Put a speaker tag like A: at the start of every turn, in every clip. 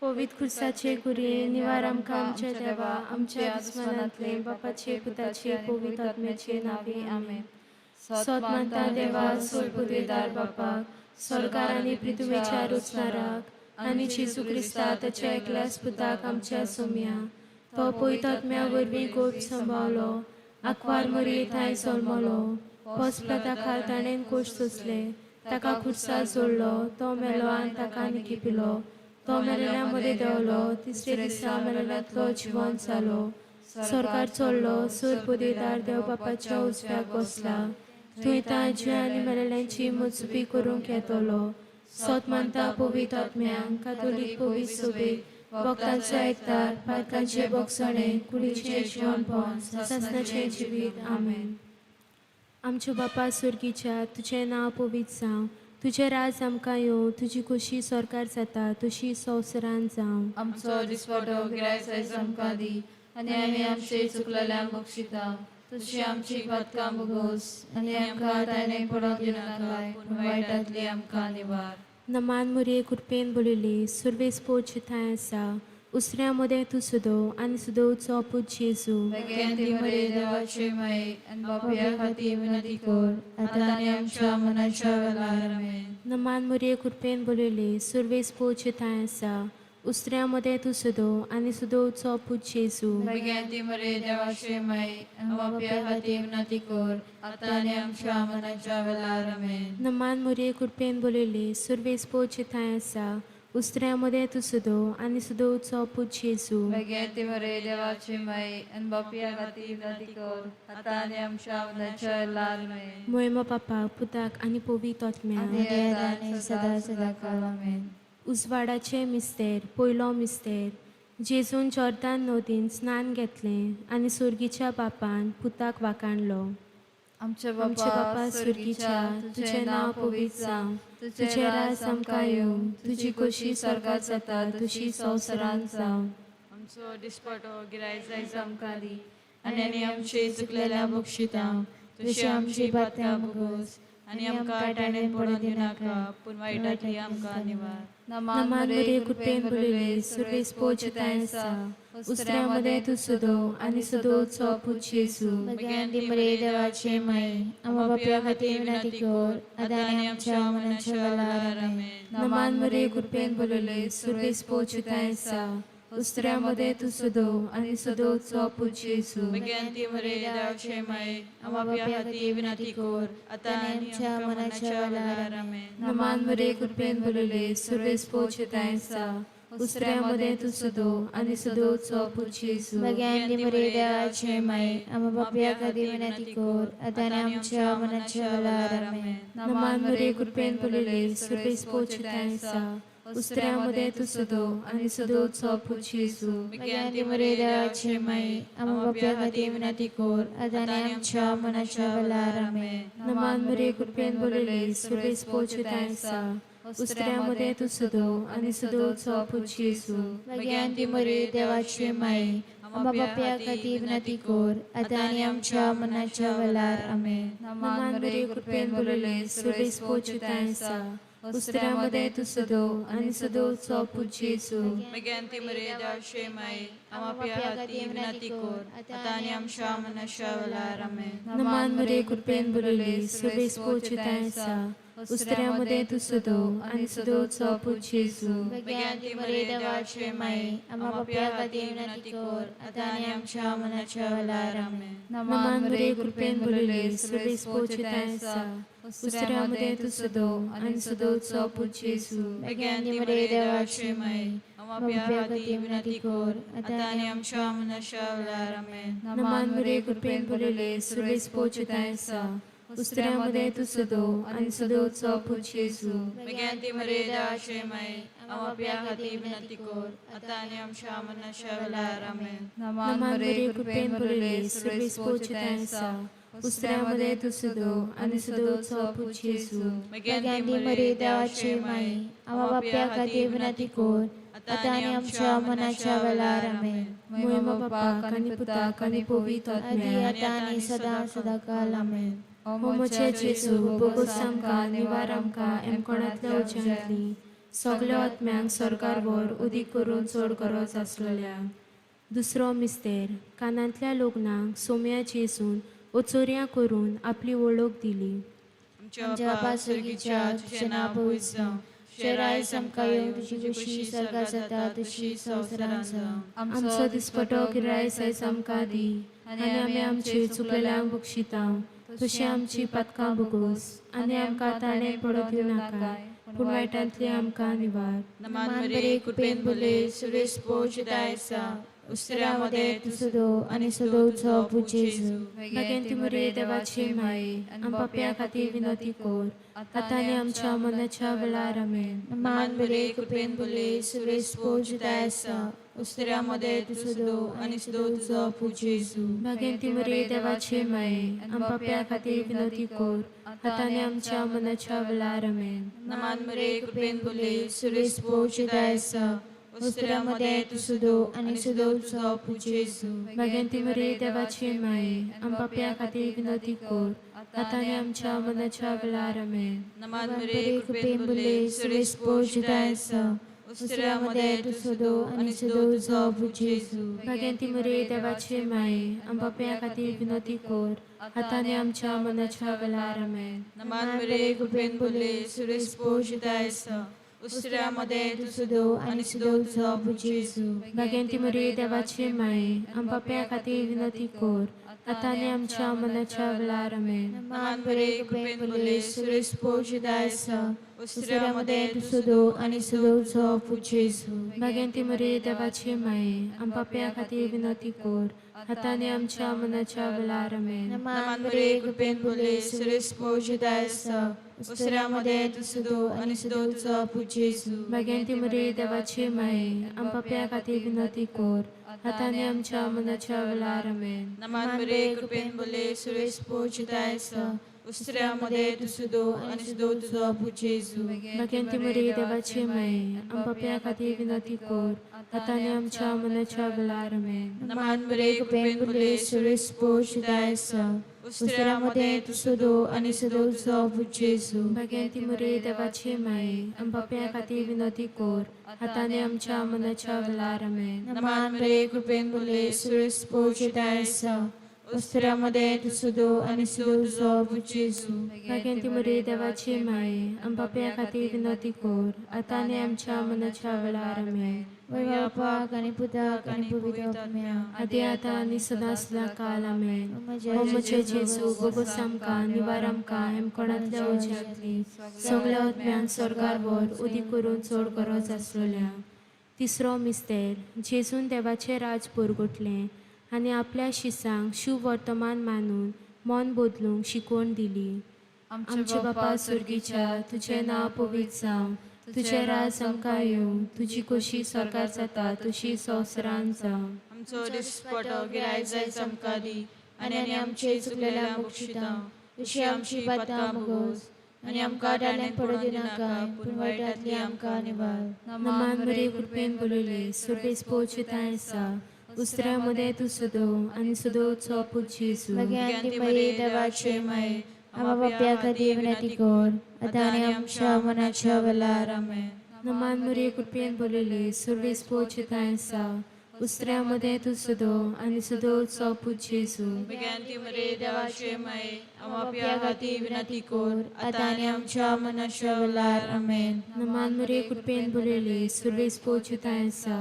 A: पवित्र खुर्साचे कुरये निवार आमकां आमच्या देवा आमच्या दुस्मानांतले बापाचे पुताचे पवित्र आत्म्याचे नांवे आमेन. सोत मानता देवा सोलपुदेदार बापाक स्वर्गार आनी पृथ्वीच्या रचणाराक आनी जेजू क्रिस्ता ताच्या एकल्याच पुताक आमच्या सोम्या तो पवित्र आत्म्या वरवीं गोप सांबावलो आंकवार मरये थंय जल्मलो पोसप्लाता खाल ताणें कोश सोंसले ताका खुर्सार जोडलो तो मेलो आनी ताका निकिपिलो तो मेलेल्या मदें देंवलो तिसरे दिसा मेलेल्यांतलो जिवंत जालो स्वर्गार चडलो सोलपुदेदार देव बापाच्या उजव्याक बसला थंय तांची आनी मेलेल्यांची मजबी करूंक येतलो. सोत मानता पवित्र आत्म्यांक कातोलीक पवित्र सोबेक भक्तांचो एकतार पातकांचे बोगसणे कुडीचें जिवनपण सासणाचें जिवीत आमेन. आमच्या बापा सुर्गीच्या तुजें नांव पवित्र जावं तुजें राज आमकां येवं तुजी खोशी सरकार जाता तशी संवसारान जावं.
B: आमचो दिसवडो गिरायक आयज आमकां दी आनी आमी आमचे चुकलेल्यांक बक्षिता तशी आमची पातकां भोगोस आनी आमकां ताणें पडोवंक दिनाकाय पूण वायटांतली आमकां निवार.
A: नमान मुरये कृपेन बोलिली सुर्वेस पोच थंय आसा उसऱ्या मदें तूं सुदो आनी सुदोवचो पूत जेजू.
B: भगवंती मरे देवाचे माये आनी बापया खातीर विनंती कर आतां आनी आमच्या मनाच्या वेळार आमेन.
A: नमान मुरये कृपेन बोलिली सुर्वेस पोच थंय आसा उसऱ्या मदें तूं सुदो आनी सुदोवचो पूत जेजू.
B: भगवंती मरे देवाचे माये आनी बापया खातीर विनंती कर आतां आनी आमच्या मनाच्या वेळार आमेन.
A: नमान मुरये कृपेन बोलिली सुर्वेस पोच थंय आसा उसऱ्या मदें तूं सुदो आनी सुदोवचो पूत जेजू.
B: भगवंती मरे देवाचे माये आनी बापया खातीर विनंती कर आतां आनी आमच्या मनाच्या वेळार आमेन.
A: मोयमा बापाक पुताक आनी पवित्र आत्म्याक
B: आनी आतां आनी सदां सदां काल आमेन.
A: उजवाडाचे मिस्तेर पयलो मिस्तेर जेजून जॉर्दान नदीन स्नान घेतलें आनी सुर्गीच्या बापान पुताक वाकाणलो.
B: आमच्या
A: आमच्या बापा सुर्गीच्या तुजें नांव पवित्र जावं तुजें राज आमकां येवं तुजी खोशी स्वर्गात जाता तशी संवसारांत जावं.
B: आमचो दिसपटो गिरायक आयज आमकां दी आनी आनी आमचे चुकलेल्या बक्षिता तशी आमची पातकां भोगोस आनी आमकां ताणें पडोवन दिनाका पूण वायटांतली आमकां निवार.
A: नमान मरे कृपेन भरिल्ले सुर्वेस पोच थंय आसा उसऱ्या मदें तूं सुदो आनी सुदोवचो पूत जेजू.
B: भगवंती मरे देवाचे माये आमच्या बापया खातीर विनंती कर आतां आनी आमच्या मनाच्या वेळार आमेन.
A: नमान मरे कृपेन भरिल्ले सुर्वेस पोच थंय आसा उसऱ्या मदें तूं सुदो आनी सुदोवचो पूत जेजू.
B: भगवंती मरे देवाचे माये आमच्या बापया खातीर विनंती कर आतां आनी आमच्या मनाच्या वेळार आमेन.
A: नमान मरे कृपेन भरिल्ले सुर्वेस पोच थंय आसा उसऱ्या मदें तूं सुदो आनी सुदोवचो पूत जेजू.
B: भगवंती मरे देवाचे माये आमच्या बापया खातीर विनंती कर आतां आनी आमच्या मनाच्या वेळार आमेन.
A: नमान मरे कृपेन भरिल्ले सुर्वेस पोच थंय आसा उसऱ्या मदें तूं सुदो आनी सुदोवचो पूत जेजू.
B: भगवंती मरे देवाचे माये आमच्या बापया खातीर विनंती कर आतां आनी आमच्या मनाच्या वेळार आमेन.
A: नमान मरे कृपेन भरिल्ले सुर्वेस पोच थंय आसा उसऱ्या मदें तूं सुदो आनी सुदोवचो पूत जेजू.
B: भगवंती मरे देवाचे माये आमच्या बापया खातीर विनंती कर आतां आनी आमच्या मनाच्या वेळार आमेन.
A: नमान मरे कृपेन भरिल्ले सुर्वेस पोच थंय आसा उसऱ्या मदें तूं सुदो आनी सुदोवचो पूत जेजू.
B: भगवंती मरे देवाचे माये आमच्या बापया खातीर विनंती कर आतां आनी आमच्या मनाच्या वेळार आमेन.
A: नमान मरे कृपेन भरिल्ले सुर्वेस पोच थंय आसा उसऱ्या मदें तूं सुदो आनी सुदोवचो पूत जेजू.
B: भगवंती मरे देवाचे माये आमच्या बापया खातीर विनंती कर आतां आनी आमच्या मनाच्या वेळार आमेन.
A: नमान मरे कृपेन भरिल्ले सुर्वेस पोच थंय आसा उसऱ्या मदें तूं सुदो आनी सुदोवचो पूत जेजू.
B: भगवंती मरे देवाचे माये आमच्या बापया खातीर विनंती कर आतां आनी आमच्या मनाच्या वेळार आमेन.
A: नमान मरे कृपेन भरिल्ले सुर्वेस पोच थंय आसा उसऱ्या मदें तूं सुदो आनी सुदोवचो पूत जेजू.
B: भगवंती मरे देवाचे माये आमच्या बापया खातीर विनंती कर आतां आनी आमच्या मनाच्या वेळार आमेन.
A: नमान मरे कृपेन भरिल्ले सुर्वेस पोच थंय आसा उसऱ्या मदें तूं सुदो आनी सुदोवचो पूत जेजू.
B: भगवंती मरे देवाचे माये आमच्या बापया खातीर विनंती कर आतां आनी आमच्या मनाच्या वेळार आमेन.
A: मोयमा बापाक आनी पुताक आनी पवित्र आत्म्याक
B: आतां आनी सदां सदां काल आमेन.
A: ओ म्हज्या जेजू बोगोस आमकां निवार आमकां एमकोणांतल्या उज्यांतली सगल्या आत्म्यांक स्वर्गार व्हर उदीक करून चड गरज आसलेल्या. दुसरो मिस्तेर कानांतल्या लग्नाक सोम्या जेजून ओचोरयां करून आपली वळख दिली.
B: आमच्या बापा स्वर्गीच्या, तुजें नांव पवित्र जावं, तुजें राज आमकां येवं, तुजी खुशी स्वर्गात जाता तशी संवसारांत जावं.
A: आमचो दिसपटो गिरायस आयज आमकां दी आनी आमी आमचे चुकलेल्यांक बक्षिता तशी आमची पातकां भोगोस आनी आमकां ताणें पडत दिवं नाका पूण वायटांतली आमकां निवार.
B: नमान मरे कृपेन भरले, सुरेश पोषिताय आसा, उस्त्र्या मदें तूं
C: सदो आनी सदोचो पूत जेजू.
A: भाग्यांती मुरे देवाचे माये, आम पापया खातीर विनंती कर आतां आनी आमच्या मनाच्या वेळार. आमेन.
C: नमान मरे कृपेन भरले, सुरेश पोषिताय आसा, उस्त्र्या मदें तूं सदो आनी सदोचो पूत जेजू.
A: भाग्यांती मुरे देवाचे माये, आम पापया खातीर विनंती कर आतां आनी आमच्या मनाच्या वेळार. आमेन.
B: नमान मरे कृपेन भरले,
C: सुरेश पोषिताय आसा, उस्त्र्या मदें तूं सदो आनी सदोचो पूत जेजू.
A: भाग्यांती मुरे देवाचे माये, आम पापया खातीर विनंती कर आतां आनी आमच्या मनाच्या वेळार. आमेन.
B: नमान मरे कृपेन भरले, सुरेश पोषिताय आसा, उस्त्र्या मदें तूं सदो आनी सदोचो पूत जेजू.
A: भाग्यांती मुरे देवाचे माये, आम पापया खातीर विनंती कर आतां आनी आमच्या मनाच्या वेळार. आमेन.
B: नमान मरे कृपेन भरले, सुरेश पोषिताय आसा, उस्त्र्या मदें तूं सदो आनी सदोचो पूत जेजू.
A: भाग्यांती मुरे देवाचे माये, आम पापया खातीर विनंती कर आतां आनी आमच्या मनाच्या वेळार. आमेन.
C: नमान मरे कृपेन भरले, सुरेश पोषिताय आसा, उस्त्र्या मदें तूं सदो आनी सदोचो पूत जेजू.
A: भाग्यांती मुरे देवाचे माये, आम पापया खातीर विनंती कर आतां आनी आमच्या मनाच्या वेळार. आमेन.
C: नमान मरे कृपेन भरले, सुरेश पोषिताय आसा, उस्त्र्या मदें तूं सदो आनी सदोचो पूत जेजू.
A: भाग्यांती मुरे देवाचे माये, आम पापया खातीर विनंती कर आतां आनी आमच्या मनाच्या वेळार. आमेन.
B: नमान मरे कृपेन भरले, सुरेश पोषिताय आसा, उस्त्र्या मदें तूं सदो आनी सदोचो पूत जेजू.
A: भाग्यांती मुरे देवाचे माये, आम पापया खातीर विनंती कर आतां आनी आमच्या मनाच्या वेळार. आमेन.
B: नमान मरे कृपेन भरले, सुरेश पोषिताय आसा, उस्त्र्या मदें तूं सदो आनी सदोचो पूत जेजू.
A: भाग्यांती मुरे देवाचे माये, आम पापया खातीर विनंती कर आतां आनी आमच्या मनाच्या वेळार. आमेन.
C: नमान मरे कृपेन भरले, सुरेश पोषिताय आसा, उस्त्र्या मदें तूं सदो आनी सदोचो पूत जेजू.
A: भाग्यांती मुरे देवाचे माये, आम पापया खातीर विनंती कर आतां आनी आमच्या मनाच्या वेळार. आमेन.
C: बापाक आनी पुताक आनी पवित्र आत्म्याक,
A: आदी आतां आनी सदां सदां काल. आमेन. ओ म्हजे जेजू, बोगोस आमकां निवार आमकां हेमकोणांतल्या उज्यांतली सगल्या आत्म्यांक स्वर्गार व्हर उदीक करून चड गरज आसलेल्या. तिसरो मिस्तेर जेजून देवाचें राज परगटलें आनी आपल्या शिसांक शुभ वर्तमान मानून मन बदलूंक शिकवण दिली. आमचे बापा स्वर्गीच्या, तुजें नांव पवित्र जावं, तुजें राज आमकां येवं, तुजी खोशी स्वर्गार जाता तशी संवसारांत जावं.
B: आमचो दिसपटो गिरायक जायच आमकां दी आनी आनी आमचे चुकलेल्या बक्षिता तशी आमची पातकां भोगोस आनी आमकां दाण्यान पडूं दिनाका पूण वायटांतली आमकां निवार.
A: नमान मरे कृपेन बोलयले, सुर्वेस पोवचे आसा, उस्त्र्या मदें तूं सदो आनी सदोचो पूत जेजू.
C: भाग्यांती मरे देवाचे माये, आमा बाप्या खातीर विनंती कर आतां आनी आमच्या मनाच्या वेळार. आमेन.
A: नमान मरे कृपेन बोलयले, सुर्वेस पोवचे आसा, उस्त्र्या मदें तूं सदो आनी सदोचो पूत जेजू.
B: भाग्यांती मरे देवाचे माये, आमा बाप्या खातीर विनंती कर आतां आनी आमच्या मनाच्या वेळार. आमेन.
A: नमान मरे कृपेन बोलयले, सुर्वेस पोवचे आसा,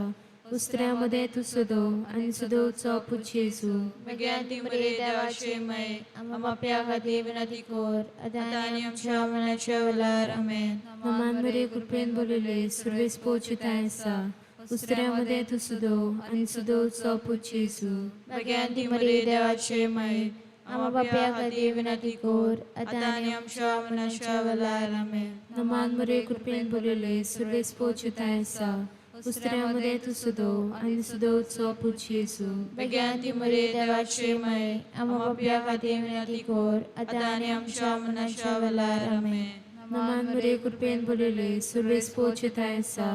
A: उस्त्र्या मदें तूं सदो आनी सदोचो पूत जेजू.
B: भाग्यांती मरे देवाचे माये, आमा बाप्या खातीर विनंती कर आतां आनी आमच्या मनाच्या वेळार. आमेन.
A: नमान मरे कृपेन बोलयले, सुर्वेस पोवचे आसा, उस्त्र्या मदें तूं सदो आनी सदोचो पूत जेजू.
B: भाग्यांती मरे देवाचे माये, आमा बाप्या खातीर विनंती कर आतां आनी आमच्या मनाच्या वेळार. आमेन.
A: नमान मरे कृपेन बोलयले, सुर्वेस पोवचे आसा, उस्त्र्या मदें तूं सदो आनी सदोचो पूत जेजू.
B: भाग्यांती मरे देवाचे माये, आमा बाप्या खातीर विनंती कर आतां आनी आमच्या मनाच्या वेळार. आमेन.
A: नमान मरे कृपेन बोलयले, सुर्वेस पोवचे आसा,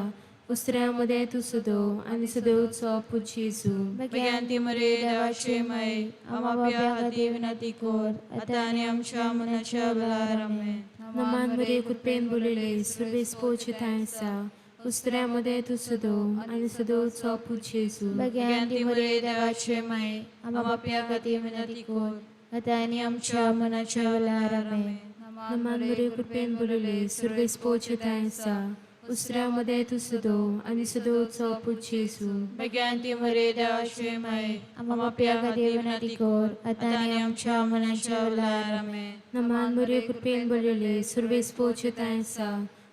A: उस्त्र्या मदें तूं सदो आनी सदोचो पूत जेजू.
B: भाग्यांती मरे देवाचे माये, आमा बाप्या खातीर विनंती कर आतां आनी आमच्या मनाच्या वेळार. आमेन.
A: नमान मरे कृपेन बोलयले, सुर्वेस पोवचे आसा, उस्त्र्या मदें तूं सदो आनी सदोवचो पूत जेजू.
C: भाग्यांती मरिये देवाचे माये, आमा पापया खातीर विनंती कर आतां आनी आमच्या मनाच्या वेळार. आमेन.
A: नमान मरिये कृपेन भरले सुर्वेस पोचताय आसा, उस्त्र्या मदें तूं सदो आनी सदोवचो पूत जेजू.
B: भाग्यांती मरिये देवाचे माये,
C: आमा पापया खातीर विनंती कर आतां आनी आमच्या मनाच्या वेळार. आमेन.
A: नमान मरिये कृपेन भरले सुर्वेस पोचताय आसा,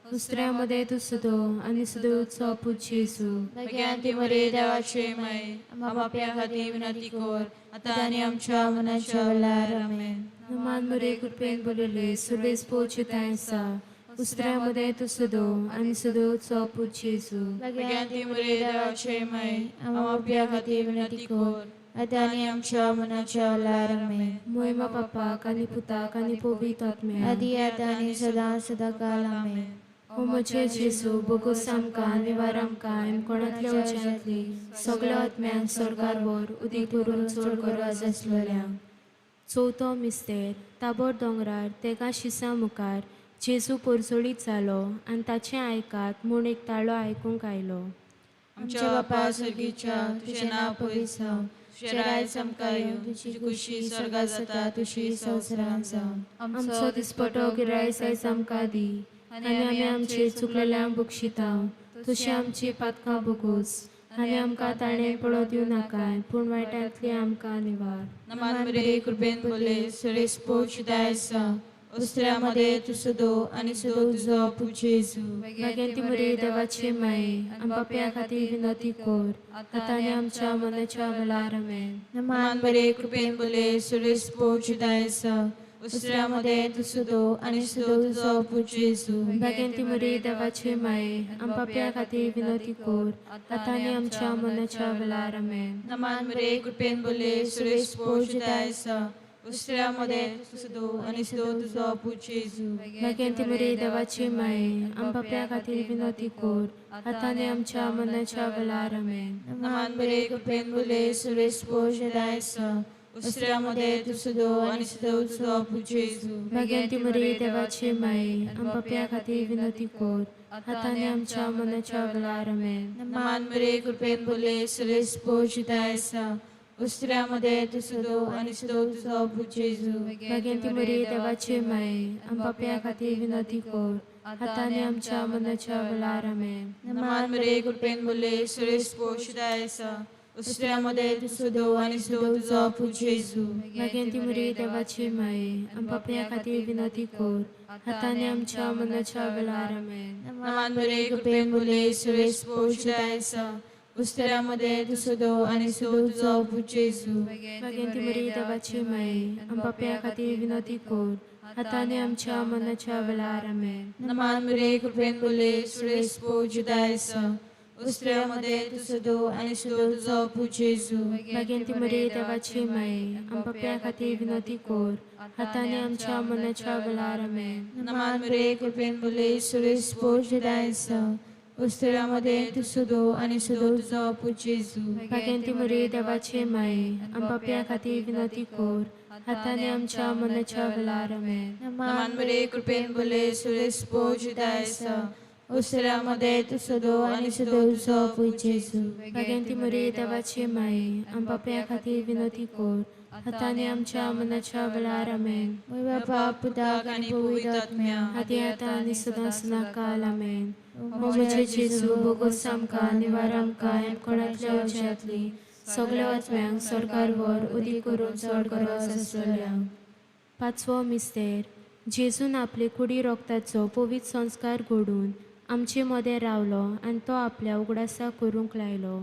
A: उस्त्र्या मदें तूं सदो आनी सदोवचो पूत जेजू.
B: भाग्यांती मरिये देवाचे माये, आमा पापया खातीर विनंती कर आतां आनी आमच्या मनाच्या वेळार. आमेन.
A: नमान मरिये कृपेन भरले सुर्वेस पोचताय आसा, उस्त्र्या मदें तूं सदो आनी सदोवचो पूत जेजू.
B: भाग्यांती मरिये देवाचे माये, आमा पापया खातीर विनंती कर आतां आनी आमच्या मनाच्या वेळार. आमेन.
A: मोयमा बापाक आनी पुताक आनी पवित्र आत्म्याक,
C: आदी आतां आनी सदां सदां काल. आमेन.
A: ओ म्हजे जेजू, बोगोस आमकां निवार आमकां कोणांतल्या उज्यांतली सगळ्या आत्म्यांक स्वर्गार व्हर, उदीक करून चड गरज आसलेल्यांक. चवथो मिस्तेर. ताबोर दोंगरार तेगा शिसां मुखार जेजू परजळीत जालो आनी ताचें आयकात म्हूण एक ताळो आयकूंक आयलो.
B: आमच्या बापा सर्गीच्या, तुजें नांव पवित्र जावं, तुजें राज आमकां येवं, तुजी खुशी स्वर्गात जाता तशी संवसारांत जावं.
A: आमचो दिसपटो गिरायस आयज आमकां दी आनी आमी आमचे चुकलेल्यांक बक्षिता तशी आमची पातकां भोगोस आनी आमकां ताणें पडो दिवं नाकाय, पूण वायटांतली आमकां निवार.
B: नमान मरिये कृपेन भरले सुरेश पोचिताय आसा, उस्त्र्या मदें तूं सदो आनी सदो तुजो पूत जेजू.
A: भाग्यांती मरिये देवाची माये, आम पापया खातीर विनंती कर आतां आनी आमच्या मनाच्या वेळार. आमेन.
B: नमान मरिये कृपेन भरले सुरेश पोचिताय आसा, उस्त्र्या मदें तूं सदो आनी सदो तुजो पूत जेजू.
A: भाग्यांती मरिये देवाची माये, आम पापया खातीर विनंती कर आतां आनी आमच्या मनाच्या वेळार. आमेन.
B: नमान मरिये कृपेन भरले सुरेश पोचिताय आसा, उस्त्र्या मदें तूं सदो आनी सदो तुजो पूत जेजू.
A: भाग्यांती मरिये देवाची माये, आम पापया खातीर विनंती कर आतां आनी आमच्या मनाच्या वेळार. आमेन.
B: नमान मरिये कृपेन भरले सुरेश पोचिताय आसा, उस्त्र्या मदें तूं सदो आनी सदो तुजो पूत जेजू.
A: भाग्यांती मरिये देवाची माये, आम पापया खातीर विनंती कर आतां आनी आमच्या मनाच्या वेळार. आमेन.
B: नमान मरिये कृपेन भरले सुरेश पोचिताय आसा, उस्त्र्या मदें तूं सदो आनी सदो तुजो पूत जेजू.
A: भाग्यांती मरिये देवाची माये, आम पापया खातीर विनंती कर आतां आनी आमच्या मनाच्या वेळार. आमेन.
B: नमान मरिये कृपेन भरले सुरेश पोचिताय आसा, उस्त्र्या मदें तूं सदो आनी सदो तुजो पूत जेजू.
A: भाग्यांती मरिये देवाची माये, आम पापया खातीर विनंती कर आतां आनी आमच्या मनाच्या वेळार. आमेन.
B: नमान मरिये कृपेन भरले सुरेश पोचिताय आसा, उस्त्र्या मदें तूं सदो आनी सदो तुजो पूत जेजू.
A: भाग्यांती मरिये देवाची माये, आम पापया खातीर विनंती कर आतां आनी आमच्या मनाच्या वेळार. आमेन.
B: नमान मरिये कृपेन भरले सुरेश पोचिताय आसा, उस्त्र्या मदें तूं सदो आनी सदो तुजो पूत जेजू.
A: भाग्यांती मरिये देवाची माये, आम पापया खातीर विनंती कर आतां आनी आमच्या मनाच्या वेळार. आमेन.
B: नमान मरिये कृपेन भरले सुरेश पोचिताय आसा, उस्त्र्या मदें तूं सदो आनी सदो तुजो पूत जेजू.
A: भाग्यांती मरिये देवाची माये, आम पापया खातीर विनंती कर आतां आनी आमच्या मनाच्या वेळार. आमेन.
B: नमान मरिये कृपेन भरले सुरेश पोचिताय आसा, उस्त्र्या मदें तूं सदो आनी सदो तुजो पूत जेजू.
A: भाग्यांती मरिये देवाची माये, आम पापया खातीर विनंती कर आतां आनी आमच्या मनाच्या वेळार. आमेन.
C: बापा पुताक
B: आनी पवित्र आत्म्या,
A: आदी आतां आनी सदां सदां काल. आमेन. ओ म्हजे जेजू, बोगोस आमकां निवार आमकां कोणांतल्या उज्यांतली सगळ्या आत्म्यांक स्वर्गार व्हर, उदीक करून चड गरज आसलेल्यांक. पांचवो मिस्तेर. जेजून आपले कुडी रोगताचो पवित्र संस्कार घडून आमचे मदें रावलो आनी तो आपल्या उगडासा करूंक लायलो.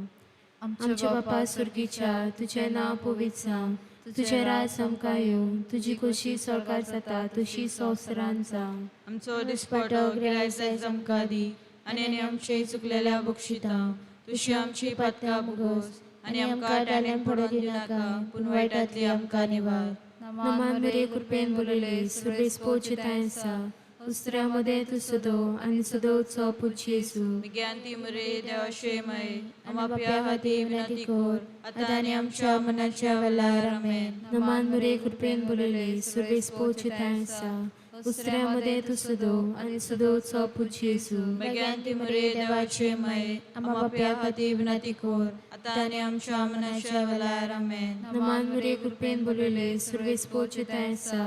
A: आमच्या बापा सुर्गीच्या, तुजें नांव पवित्र जावं, तुजें राज आमकां येवं, तुजी खोशी स्वर्गार जाता तशी संवसारांत जावं.
B: आमचो दिसपटो गिरायस आयज आमकां दी आनी आनी आमचे चुकलेल्या बक्षिता तशी आमची पातकां भोगोस आनी आमकां टाळ्यान पडोवन दिनाका, पूण वायटांतली आमकां निवार.
A: नमान मरिये कृपेन भरले सुर्वेस पोचिताय आसा, उस्त्र्या मदें तूं सदो आनी सदोवचो पूत जेजू.
B: विज्ञानती मरिये देवाचे माये, आमा पापया खातीर विनंती कर आतां आनी आमच्या मनाच्या वेळार. आमेन.
A: नमान मरिये कृपेन भरले सुर्वेस पोचिताय आसा, उस्त्र्या मदें तूं सदो आनी सदोवचो पूत जेजू.
B: भाग्यांती मरे देवाचे माये, आमा पापया खातीर विनंती कर आतां आनी आमच्या मनाच्या वेळार. आमेन.
A: नमान मरे कृपेन बोलले सुर्वेस पोचताय आसा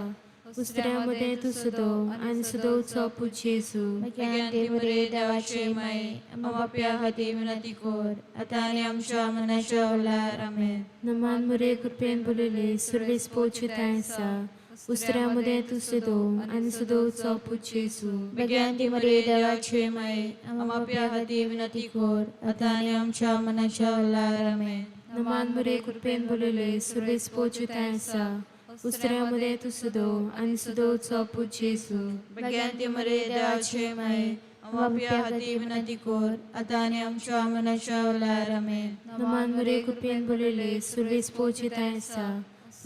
A: उस्त्र्या मदें तूं सदो आनी सदोवचो पूत जेजू.
B: भाग्यांती मरे देवाचे माये, आमा पापया खातीर विनंती कर आतां आनी आमच्या मनाच्या वेळार. आमेन.
A: नमान मरे कृपेन बोलले सुर्वेस पोचताय आसा उस्त्र्या मदें तूं सदो आनी सदोवचो पूत जेजू.
B: भाग्यांती मरे देवाचे माये, आमा पापया खातीर विनंती कर आतां आनी आमच्या मनाच्या वेळार. आमेन.
A: नमान मरे कृपेन बोलले सुर्वेस पोचताय आसा उस्त्र्या मदें तूं सदो आनी सदोवचो पूत जेजू.
B: भाग्यांती मरे देवाचे माये, आमा पापया खातीर विनंती कर आतां आनी आमच्या मनाच्या वेळार. आमेन.
A: नमान मरे कृपेन बोलले सुर्वेस पोचताय आसा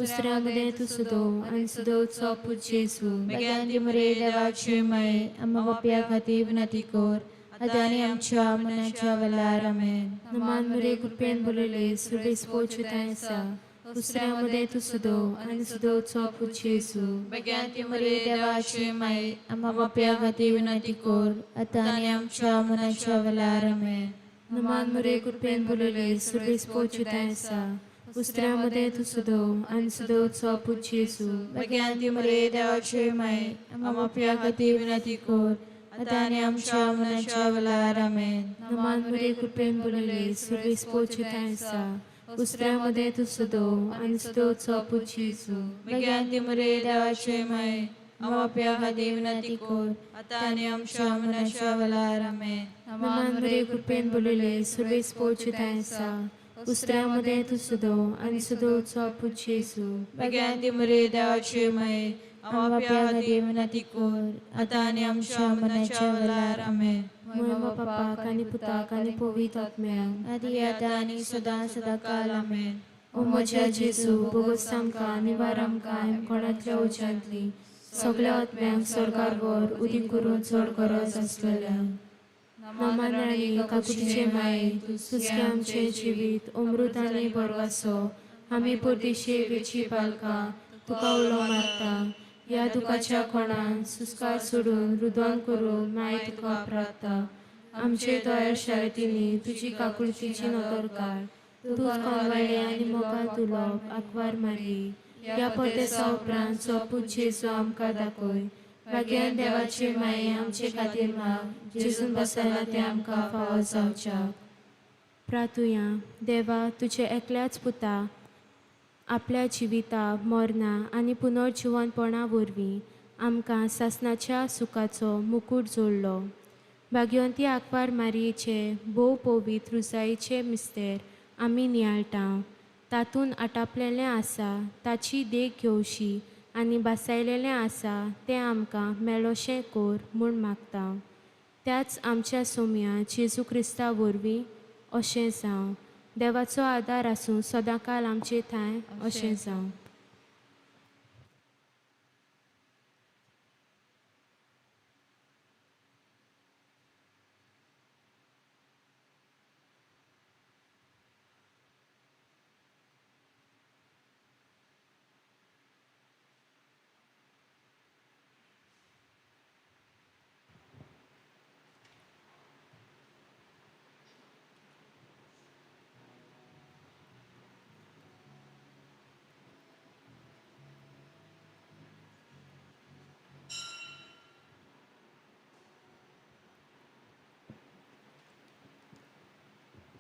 A: उस्त्र्या मदें तूं सदो आनी सदोवचो पूत जेजू.
B: भाग्यांती मरे देवाचे माये, आमा पापया खातीर विनंती कर आतां आनी आमच्या मनाच्या वेळार. आमेन.
A: नमान मरे कृपेन बोलले सुर्वेस पोचताय आसा उस्त्र्या मदें तूं सदो आनी सदोवचो पूत जेजू.
B: भाग्यांती मरे देवाचे माये, आमा पापया खातीर विनंती कर आतां आनी आमच्या मनाच्या वेळार. आमेन.
A: नमान मरे कृपेन बोलले सुर्वेस पोचताय आसा उस्त्र्या मदें तूं सदो आनी सदोवचो पूत जेजू.
B: भाग्यांती मरे देवाचे माये, आमा पापया खातीर विनंती कर आतां आनी आमच्या मनाच्या वेळार. आमेन.
A: नमान मरे कृपेन बोलले सुर्वेस पोचताय आसा उस्त्र्या मदें तूं सदो आनी सदोवचो पूत जेजू.
B: भाग्यांती मरे देवाचे माये, आमा पापया खातीर विनंती कर आतां आनी आमच्या मनाच्या वेळार. आमेन.
A: नमान मरे कृपेन बोलले सुर्वेस पोचताय आसा उस्त्र्या मदें तूं सदो आनी सदोवचो पूत जेजू.
B: भाग्यांती मरे देवाचे माये, आमा पापया खातीर विनंती कर आतां आनी आमच्या मनाच्या वेळार. आमेन.
A: मोयमा बापाक आनी पुताक आनी पवित्र आत्म्याक
C: आदी आतां आनी सदां सदां काल. आमेन.
A: ओ म्हज्या जेजू, बोगोस आमकां निवार आमकां कोणांतल्या उज्यांतली सगळ्या आत्म्यांक स्वर्गार व्हर, उदीक करून चड गरज आसलेल्या. नमान राणी काकुटीचे माये, सुसके आमचें जिवीत अमृत आनी बरवासो, आमी परदेशी वेची बालकां तुका उलो मारता. ह्या दुखाच्या कोणान सुस्कार सोडून रुदन करून माय तुका प्रार्थता. आमचे दयाळ शारतींनी तुजी काकुळतीची नदर काड. तूंच कोनवाडे आनी मोगात उलोवप आंकवार मारली. ह्या परदेसा उपरांत सोपूत जेजू आमकां दाखय. भाग्यान देवाचे माये आमचे खातीर माग, जेजून बसयला तें आमकां फावो जावच्याक. प्रार्थुया. देवा, तुजे एकल्याच पुता आपल्या जिविता मरणां आनी पुनर्जिवनपणा वरवीं आमकां सासणाच्या सुखाचो मुकूट जोडलो. भाग्यवंती आंकवार मारयेचे भोव पवित्र रुजायेचे मिस्तेर आमी नियाळटा, तातूंत आटापलेलें आसा ताची देख घेवशी आनी भासायलेलें आसा तें आमकां मेळोशें कर म्हूण मागता. त्याच आमच्या सोम्या जेजू क्रिस्ता वरवीं अशें जावं. देवाचो आदार आसूं सदांकाल आमचे ठांय. अशें जावं.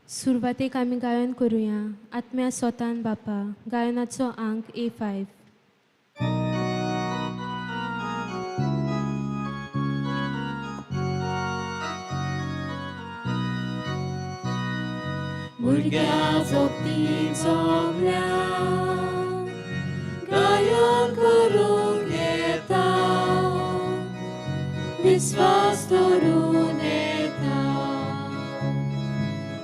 A: सुरवातेक आमी गायन करुया आत्म्या सोतान बापा, गायनाचो आंक A5.
D: भुरग्या जोगती जमल्या गायन करूंक येता, विस्वास धरून येता,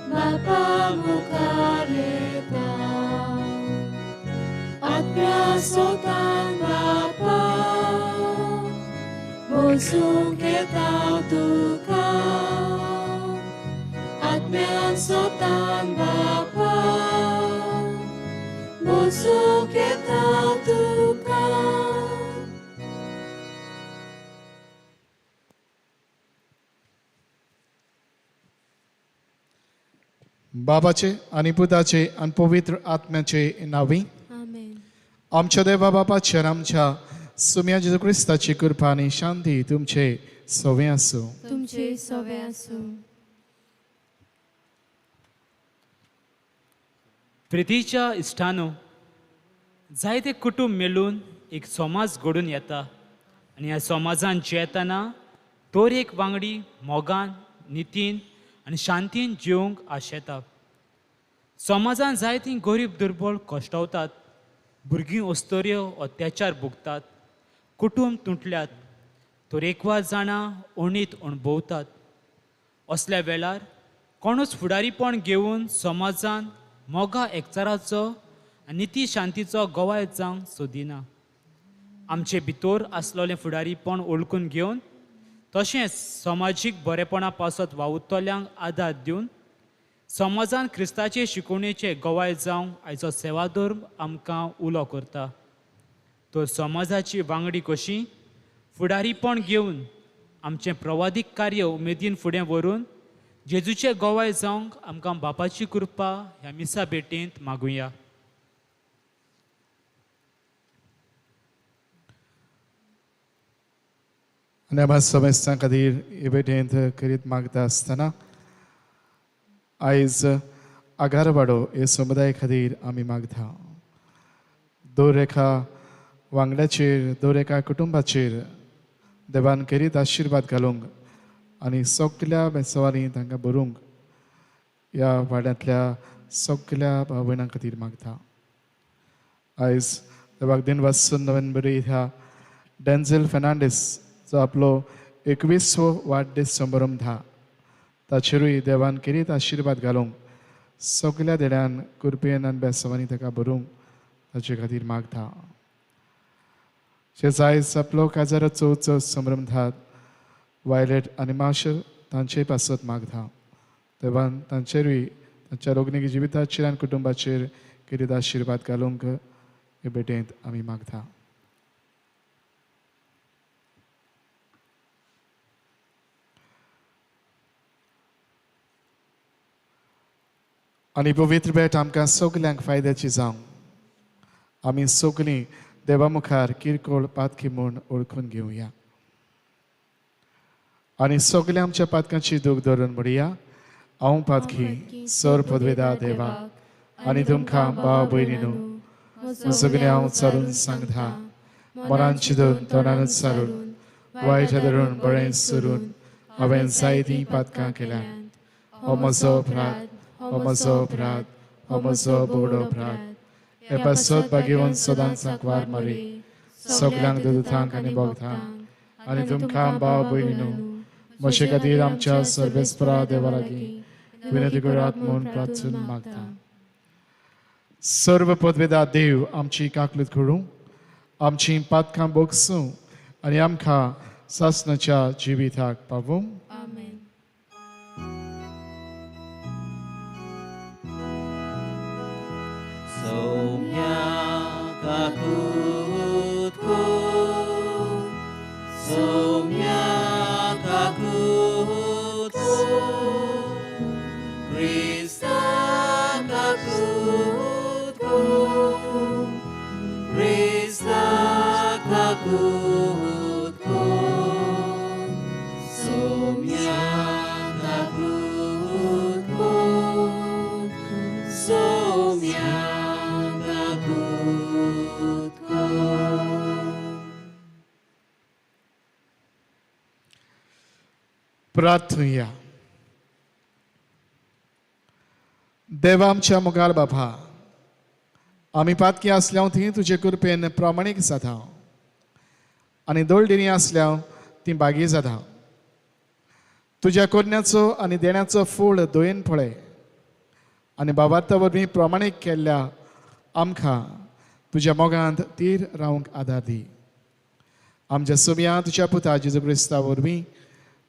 D: बापा मुखार येता. आत्म्या सोतान बापा बसूंक येता तुका, आत्म्यान सोतान बापा बसूंक येता तुका.
E: बाबाचे आनी पुताचे आनी पवित्र आत्म्याचे नांवी
A: आमेन.
E: आमच्या देवा बापाचेर आमच्या सुम्या जेजू क्रिस्ताची कृपा आनी शांती तुमचे सवे आसूं.
A: तुमचे सवे आसूं.
F: प्रितीच्या इश्टानो, जायते कुटुंब मेळून एक समाज घडून येता आनी ह्या समाजान जियेतना दर एक वांगडी मोगान, नितीन आनी शांतीन जिवंक आशेता. समाजान जायतीं गरीब दुर्बळ कश्टवतात, भुरगीं अस्तोऱ्यो अत्याचार भोगतात, कुटुंब तुटल्यात, तरेकवार जाणां अणीत अणभवतात. असल्या वेळार कोणूच फुडारीपण घेवन समाजान मोगा एकचाराचो आनी निती शांतीचो गवाय जावंक सोदिना. आमचे भितर आसलेलें फुडारीपण ओळखून घेवन तशेंच समाजीक बरेपणा पासत वावुरतल्यांक आदार दिवन समाजान क्रिस्ताचे शिकवणेचे गवाय जावंक आयचो सेवाधर्म आमकां उलो करता. तर समाजाची वांगडी कशी फुडारीपण घेवन आमचें प्रवादीक कार्य उमेदीन फुडें व्हरून जेजूचे गवाय जावंक आमकां बापाची कृपा ह्या मिसा भेटेंत मागुया.
E: आनी आमच्या समेस्तां खातीर हे भेटेंत करीत मागता आसतना आयज आगारवाडो हे समुदाय खातीर आमी मागता. दर एका वांगड्याचेर, दर एका कुटुंबाचेर देवान करीत आशिर्वाद घालूंक आनी सगल्या बेसवांनी तांकां बरोवंक ह्या वाड्यांतल्या सगल्या भाव भयणां खातीर मागता. आयज देवाक दिन वासून नवेन बरी ह्या डेन्झल फेर्नांडीस जो आपलो 21वो वाडदीस समारंभ धा ताचेरूय देवान करीत आशिर्वाद घालूंक सगल्या देड्यान कृपेन आनी बेसवांनी ताका बरोवंक ताचे खातीर मागता. शेज आयज आपलो काजाराचो उत्सव समारंभ धात वायलेट आनी मार्शल तांचे पासत मागता. देवान तांचेरूय तांच्या रोगनीक जिविताचेर आनी कुटुंबाचेर करीत आशिर्वाद घालूंक हे भेटेंत आमी मागता. आनी पवित्र भेट आमकां सगल्यांक फायद्याची जावं. आमी सगलीं देवा मुखार किरकोळ पातकी म्हूण ओळखून घेवया आनी सगल्या आमच्या पातकांची दूख धरून म्हणया, हांव पातकी सर पदवेदा देवा आनी तुमकां भाव भयणीनू सगळें हांव चारून सांगता, मनान चिंतून तोंडानूच सारून वायट धरून बरें सरून हांवें जायतीं पातकां केल्यांत. हो म्हजो अपराध, हो म्हजो अपराध, हो म्हजो बोडो अपराध. हे पासत भाग्यवंत सदांच सांकवार मारी सगल्यांक दुदुतांक आनी भोगतांक आनी तुमकां भाव भयणीनू म्हजे खातीर आमच्या सर्वेस्परा देवा लागीं विनंती करात म्हूण प्रार्थून मागता. सर्व पदवेदा देव आमची काकलूत करूं, आमची पातकां बोगसूं आनी आमकां सासणाच्या जिविताक पावूं.
A: आमेन.
D: Soumya kakutku, Soumya kakutku, Krista kakutku, Krista kakutku, Soumya kakutku, Soumya.
E: प्रार्थुया. देवा आमच्या मुखार बाबा, आमी पातकी आसल्याव ती तुजे कृपेन प्रामाणीक जाता आनी दोळडिणी आसल्याव ती बागी जाता. तुज्या करण्याचो आनी देण्याचो फूळ दोयेन पळय आनी बाबार्था वरवीं प्रामाणीक केल्ल्या आमकां तुज्या मोगांत तीर रावंक आदार दी. आमच्या सुम्या तुज्या पुता जेजू क्रिस्ता वरवीं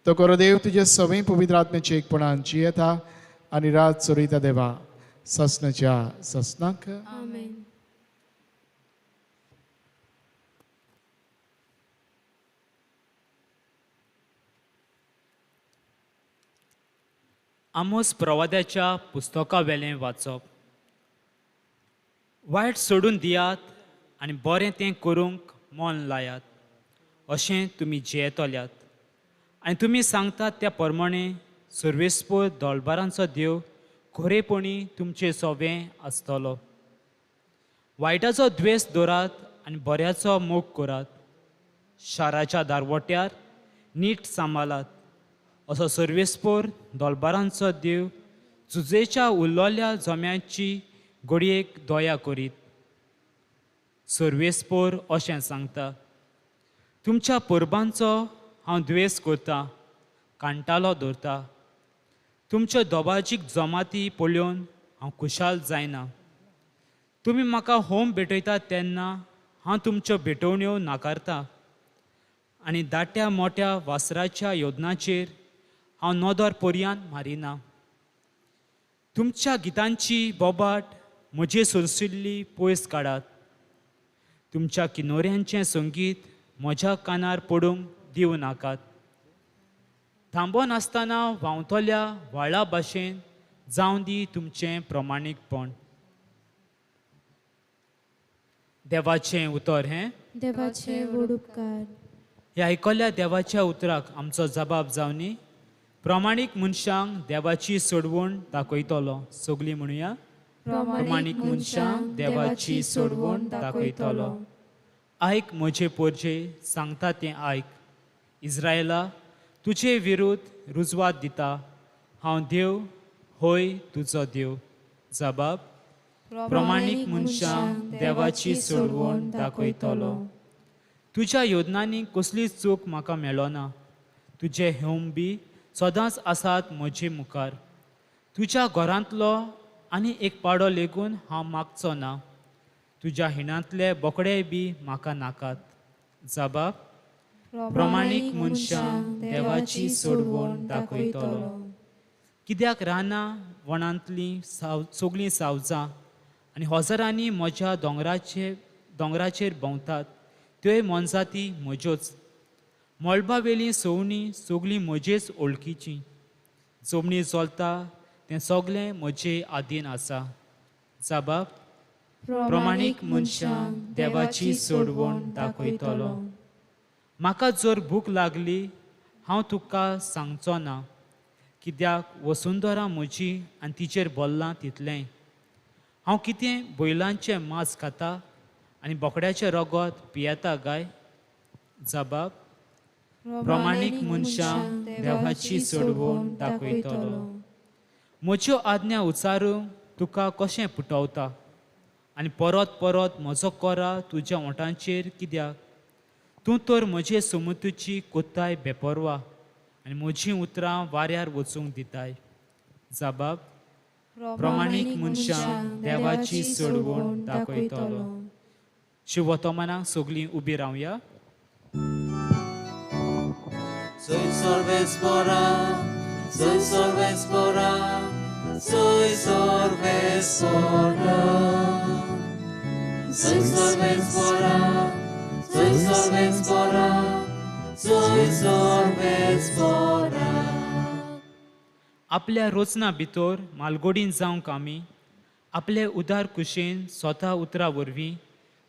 E: तो करो देव तुजे सवय पवित्र आत्म्याचे एकपणान जियेता आनी रात चोरयता देवा ससनाच्या ससनाक.
A: आमेन.
F: आमोस प्रवाद्याच्या पुस्तका वेलें वाचप. वायट सोडून दियात आनी बरें तें करूंक मन लायात, अशें तुमी जियेतल्यात आनी तुमी सांगतात त्या प्रमाणें सर्वेस्पर दोलबारांचो देव खरेपणी तुमचे सोबें आसतलो. वायटाचो द्वेस दवरात आनी बऱ्याचो मोग करात. शाराच्या दारवट्यार नीट सांबाळात, असो सर्वेस्पर दोलबारांचो देव जुजेच्या उल्लोल्या जम्याची घडयेक दया करीत. सर्वेस्पर अशें सांगता, तुमच्या परबांचो हांव द्वेस करतां, कांटालो दवरता. तुमच्यो दोबाजीक जमाती पळोवन हांव खुशाल जायना. तुमी म्हाका होम भेटयतात तेन्ना हांव तुमच्यो भेटवण्यो नाकारता आनी दाट्या मोट्या वासराच्या योजनाचेर हांव नदर पर्यान मारिना. तुमच्या गितांची बोबाट म्हजे सोरसुल्ली पयस काडात. तुमच्या किनोऱ्यांचें संगीत म्हज्या कानार पडूंक दिवं नाकात. थांबो नासतना व्हांवतल्या व्हाळा भाशेन जावं दी तुमचें प्रमाणीकपण. देवाचें उतर हें.
A: देवाचें व्हड उपकार.
F: ह्या आयकल्ल्या देवाच्या उतराक आमचो जबाब जावनी. प्रमाणीक मनशांक देवाची सोडवण दाखयतलो. सगळीं म्हणुया, प्रमाणीक मनशांक देवाची सोडवण दाखयतलो. आयक म्हजे पोरजे, सांगता तें आयक. इस्रायला, तुजे विरुद्ध रुजवात दिता हांव देव, होय तुजो देव. जबाब, प्रमाणीक मनशांक देवाची सोडवण दाखयतलो. तुज्या योजनांनी कसलीच चूक म्हाका मेळना. तुजे हेम बी सदांच आसात म्हजे मुखार. तुज्या घरांतलो आनी एक पाडो लेगून हांव मागचो ना. तुज्या हिणांतले बोकडेय बी म्हाका नाकात. जबाब, प्रमाणीक मनशांक देवाची सोडवण दाखयतलो. कित्याक रानां वणांतलीं सगळीं सावजां आनी हजारांनी म्हज्या दोंगराचेर भोंवतात, त्योय मोनजाती म्हज्योच. मळबावेलीं सवणीं सगळीं म्हजेच ओळखीचीं. जमनी चलता तें सगळें म्हजे आदीन आसा. जबाब, प्रमाणीक मनशांक देवाची सोडवण दाखयतलो. म्हाका जर भूक लागली हांव तुका सांगचो ना, कित्याक वसुंधरा म्हजी आनी तिचेर बोल्लां तितलें. हांव कितें बैलांचें मांस खाता आनी बोकड्याचें रगत पियेता काय? जबाब, प्रमाणीक मनशांक देवाची सोडवण दाखयतलो. म्हज्यो आज्ञा उच्चारूंक तुका कशें पुटवता आनी परत परत म्हजो कोरा तुज्या ओंठांचेर कित्याक? तूं तर म्हजे समुतूची कोत्ताय बेपरवा आनी म्हजीं उतरां वाऱ्यार वचूंक दिताय. जबाब, प्रमाणीक मनशांक देवाची सोडवण दाखयतलो. शिवतमानाक सगळीं उबी रावया.
D: Soy sorvespora, soy sorvespora, soy sorvespora. Soy sorvespora, soy sorvespora, soy sorvespora.
F: आपल्या रोचना भितर मालगोडीन जावंक आमी आपले उदार कुशेन स्वता उतरा वरवीं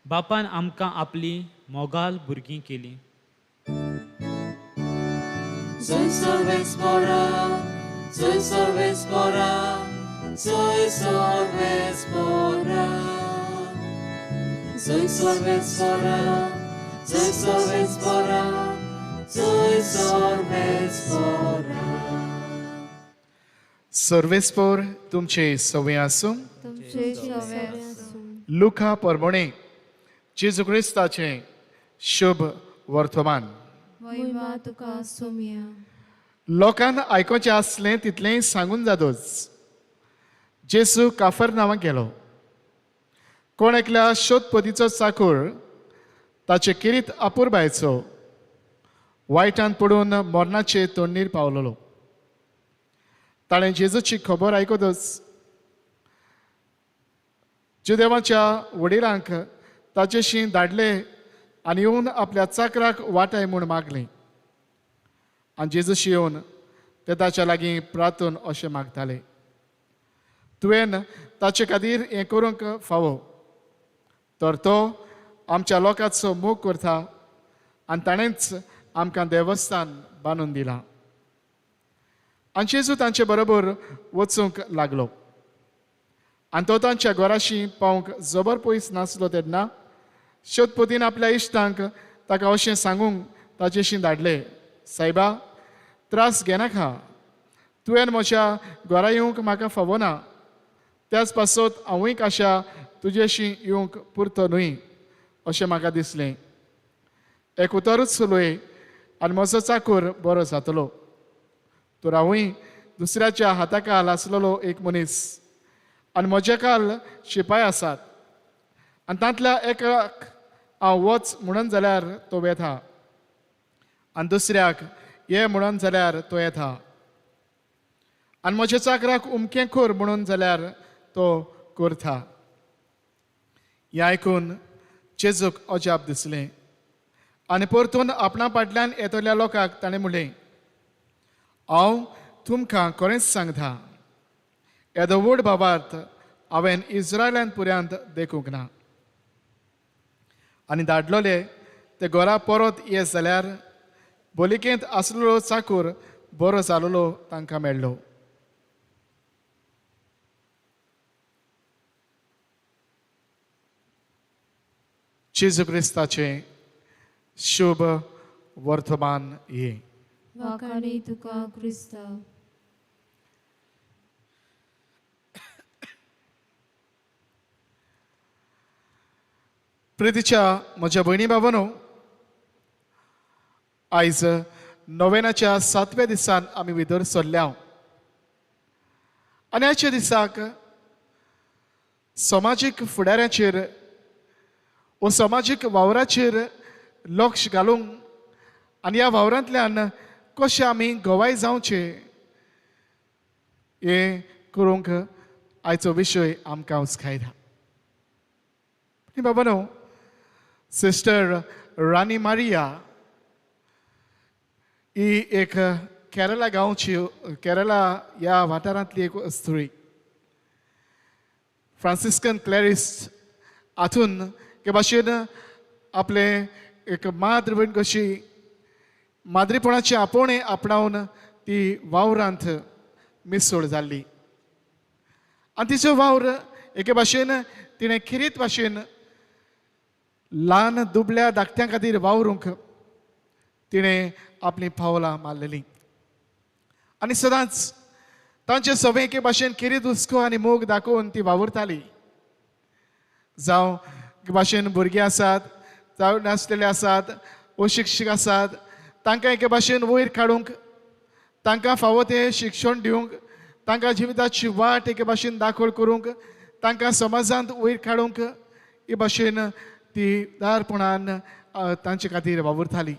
F: बापान आमकां आपली मोगाल भुरगीं केली.
D: Soy sorvespora, soy sorvespora, soy sorvespora. Soy sorvespora, soy sorvespora, soy sorvespora.
E: सर्वेस्पोर तुमचे सवय आसूं.
C: तुमचे सवे आसूं.
E: लुका परमणे जेजू क्रिस्ताचें शुभ वर्तमान.
A: महिमा तुका सोम्या.
E: लोकांक आयकोचें आसलें तितलेंय सांगून जातोच जेजू काफर नांवाक गेलो. कोण एकल्या शोधपतीचो चाकूर ताचे किरीत अपुरबायचो वायटान पडून मरणाचे तोंडीर पावलेलो. ताणें जेजूची खबर आयकतच जुदेवाच्या वडिलांक ताचेशी धाडले आनी येवन आपल्या चाकराक वाटाय म्हूण मागलें. आनी जेजूशी येवन ते ताच्या लागीं प्रार्थून अशें मागताले, तुवें ताचे खातीर हें करूंक फावो, तर तो आमच्या लोकांचो मोग करता आनी ताणेंच आमकां देवस्थान बांदून दिलां. आनी जेजू तांचे बरोबर वचूंक लागलो आनी तो तांच्या घराशी पावंक जबर पयस नासलो तेन्ना शोधपतीन आपल्या इश्टांक ताका अशें सांगूंक ताचेशी धाडले, सायबा त्रास घेनाका, तुवें म्हज्या घरा येवंक म्हाका फावना, त्याच पासत हांवूय काशा तुजेशी येवंक पुरतो न्हय अशें म्हाका दिसलें. एक उतरूच उलय आनी म्हजो चाकूर बरो जातलो. तर हांवूय दुसऱ्याच्या हाताकाल आसलेलो एक मनीस आनी म्हज्या काल शिपाय आसात आनी तांतल्या एकाक हांव वच म्हणून जाल्यार तो वेता आनी दुसऱ्याक ये म्हणून जाल्यार तो येता आनी म्हज्या चाकराक उमकें कर म्हणून जाल्यार तो करता. हें आयकून जेजूक अजाप दिसलें आनी परतून आपणा फाटल्यान येतल्या लोकांक ताणें म्हणलें, हांव तुमकां खरेंच सांगता, येदो व्हड भावार्थ हांवें इस्रायलान पुऱ्यांत देखूंक ना. आनी धाडलोले ते घरा परत येत जाल्यार बोलिकेंत आसलेलो चाकूर बरो जालोलो तांकां मेळ्ळो. जेजू क्रिस्ताचें शुभ वर्तमान हें.
A: वाखाणी तुका क्रिस्ता.
E: प्रितीच्या म्हज्या भयणी बाबांनो, आयज नोवेनाच्या 7व्या दिसान आमी भितर सरल्या आनी आयच्या दिसाक समाजीक फुडाऱ्याचेर वो समाजीक वावराचेर लक्ष घालूंक आनी ह्या वावरांतल्यान कशें आमी गवाय जावचें हें करूंक आयचो विशय आमकां उस्कायता. बाबा न्हू, सिस्टर रानी मारिया ही एक केरला गांवची, केरला ह्या वाठारांतली एक स्त्री, फ्रांसिस्कन क्लॅरिस्ट हातून के भाशेन आपलें एक माद्र भयण कशी माद्रीपणाची आपोवणें आपणावन ती वावरांत मिसळ जाल्ली आनी तिचो वावर एके भाशेन तिणें खेरीत भाशेन ल्हान दुबल्या धाकट्यां खातीर वावरूंक तिणें आपलीं पावलां मारलेलीं आनी सदांच तांचे सगळे एके भाशेन खेरीत हुस्को आनी मोग दाखोवन ती वावुरताली. जावं एके भाशेन भुरगीं आसात, जावं नासलेले आसात, अशिक्षीक आसात, तांकां एके भाशेन वयर काडूंक, तांकां फावो तें शिक्षण दिवंक, तांकां जिविताची वाट एके भाशेन दाखोल करूंक, तांकां समाजांत वयर काडूंक हे भाशेन ती दारपणान तांचे खातीर वावुरताली.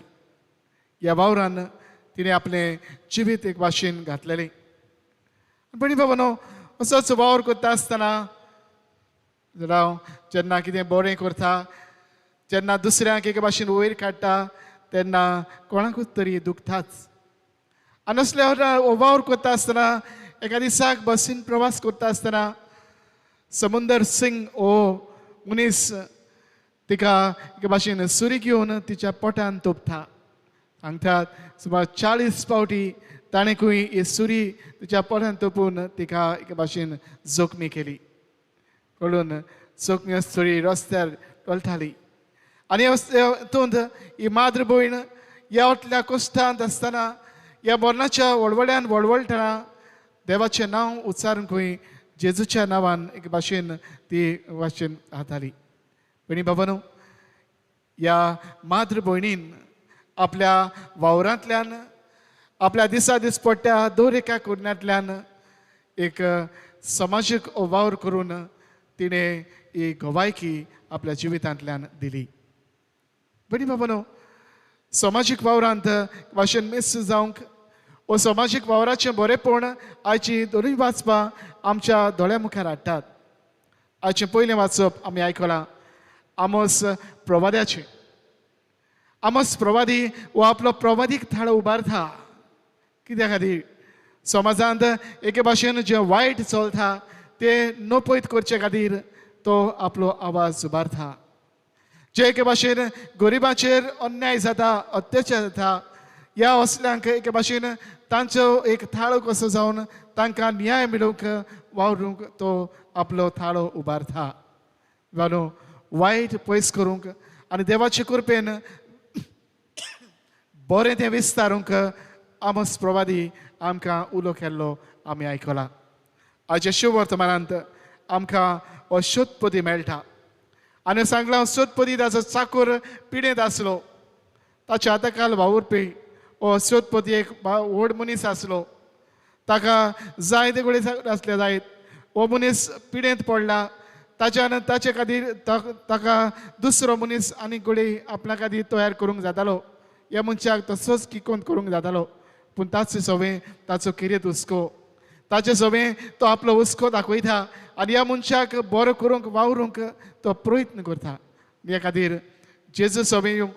E: ह्या वावरान तिणें आपलें जिवीत एक भाशेन घातलेलें. भयणी बाबांनो, असोच वावर करता आसतना जावं जेन्ना कितें बरें करता, जेन्ना दुसऱ्यांक एके भाशेन वयर काडटा तेन्ना कोणाकूच तरी दुखताच. आनी असल्या वावर करता आसतना एका दिसाक बसीन प्रवास करता आसतना समुंदर सिंग हो मनीस तिका एके भाशेन सुरी घेवन तिच्या पोटान तोपता. सांगतात सुमार 40 फावटी ताणें खंय ही सुरी तिच्या पोटान तोपून तिका एके भाशेन जखमी केली. कळून जखमी सुरी रस्त्यार टोलताली आनी हातूंत ही माद्र भयण ह्या वतल्या कश्टांत आसतना, ह्या मरणाच्या वळवळ्यान वळवळटना देवाचें नांव उच्चारून खंय जेजूच्या नांवान एके भाशेन ती भाशेन हाताली. भयणी बाबांनो, ह्या माद्र भयणीन आपल्या वावरांतल्यान, आपल्या दिसा दिसपट्ट्या दर एका कोरण्यांतल्यान एक समाजीक वावर करून तिणें ही गवायकी आपल्या जिवितांतल्यान दिली. भयणी बाबांनो, समाजीक वावरांत भाशेन मिस जावंक वो समाजीक वावराचें बरेंपण आयची दोनूय वाचपां आमच्या दोळ्या मुखार हाडटात. आयचें पयलें वाचप आमी आयकलां आमोस प्रवाद्याचें. आमोस प्रवादी हो आपलो प्रवादीक थाळो उबारता. कित्या खातीर? समाजांत एके भाशेन जें वायट चलता तें नपयत करचे खातीर तो आपलो आवाज उबारता. जे एके भाशेन गरिबांचेर अन्याय जाता, अत्याचार जाता, ह्या असल्यांक एके भाशेन तांचो एक थाळो कसो जावन तांकां न्याय मेळोवंक वावरूंक तो आपलो थाळो उबारता. भावांनो, वायट पयस करूंक आनी देवाचे कृपेन बरें तें विस्तारूंक आमोस प्रवादी आमकां उलो केल्लो आमी आयकला. आयच्या शुभ वर्तमानांत आमकां हो शोधपदी मेळटा. आनी सांगलां सोदपदी ताचो चाकूर पिडेंत आसलो, ताच्या हाताखाल वावुरपी हो सोदपदी एक व्हड मनीस आसलो. ताका जायते कडेन आसले जायत हो मनीस पिडेंत पडला, ताच्यान ताचे खातीर ताका दुसरो मनीस आनी घडये आपल्या खातीर तयार करूंक जातालो. ह्या मनशाक तसोच किकोंत करूंक जातालो, पूण ताचे सवें ताचो किरेत हुस्को, ताचे सवें तो आपलो हुस्को दाखयता आनी ह्या मनशाक बरो करूंक वावरूंक तो प्रयत्न करता. ह्या खातीर जेजू सवें येवंक,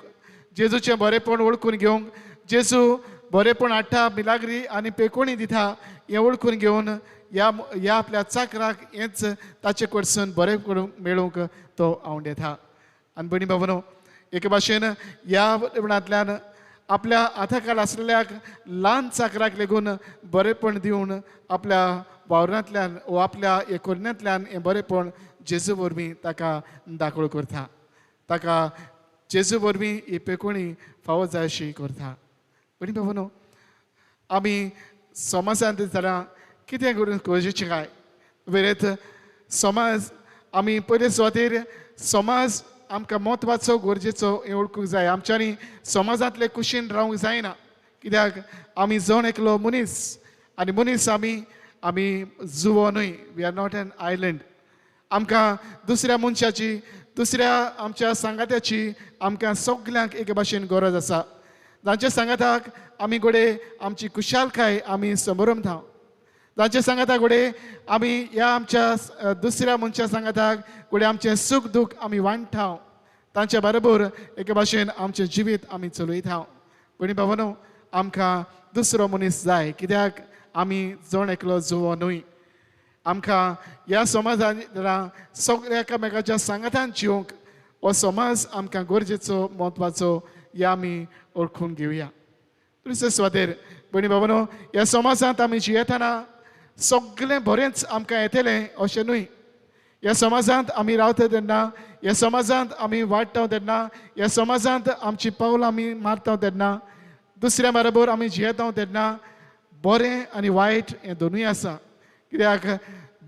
E: जेजूचें बरेंपण वळखून घेवंक, जेजू बरेंपण हाडटा, मिलाग्री आनी पेकोणी दिता हें वळखून घेवन ह्या ह्या आपल्या चाकराक हेंच ताचे कडसून बरें करूंक मेळोवंक तो आंवडेता. आनी भयणी बाबानो, एके भाशेन ह्या बरेपणांतल्यान आपल्या हाताखाल आसलेल्याक ल्हान चाकराक लेगून बरेंपण दिवन आपल्या वावरांतल्यान वो आपल्या एकोरण्यांतल्यान हें बरेंपण जेजू वरवीं ताका दाखोळ करता, ताका जेजू वरवीं ही पेकोणी फावो जाय अशी करता. भयणी बाबानो, आमी समाजांत जाल्यार कितें करून गरजेचें काय वेरेत समाज आमी पयले सुवातेर समाज आमकां म्हत्वाचो गरजेचो हें वळखूंक जाय. आमच्यांनी समाजांतले कुशीन रावंक जायना, कित्याक आमी जण एकलो मनीस आनी मनीस आमी आमी जुवो न्हय, we are not an island. आमकां दुसऱ्या मनशाची, दुसऱ्या आमच्या सांगात्याची आमकां सगल्यांक एके भाशेन गरज आसा. जांच्या सांगाताक आमी घडये आमची खुशालकाय आमी समरमता, जांच्या सांगाताक घडये आमी ह्या आमच्या दुसऱ्या मनशा सांगाताक घडये आमचें सूख दूख आमी वांट्टा, तांच्या बरोबर एके भाशेन आमचें जिवीत आमी चलयता. भयणी भावांनो, आमकां दुसरो मनीस जाय, कित्याक आमी जण एकलो जुवो न्हय. आमकां ह्या समाजान सगळ्या एकामेकाच्या सांगातान जिवंक हो समाज आमकां गरजेचो म्हत्वाचो ह्या आमी वळखून घेवया. दुसरे सुवातेर भयणी भावांनो, ह्या समाजांत आमी जियेतना सगळें बरेंच आमकां येतलें अशें न्हय. ह्या समाजांत आमी रावता तेन्ना, ह्या समाजांत आमी वाडटा तेन्ना, ह्या समाजांत आमची पावलां आमी मारता तेन्ना, दुसऱ्या बरोबर आमी जियेता तेन्ना बरें आनी वायट हें दोनूय आसा. कित्याक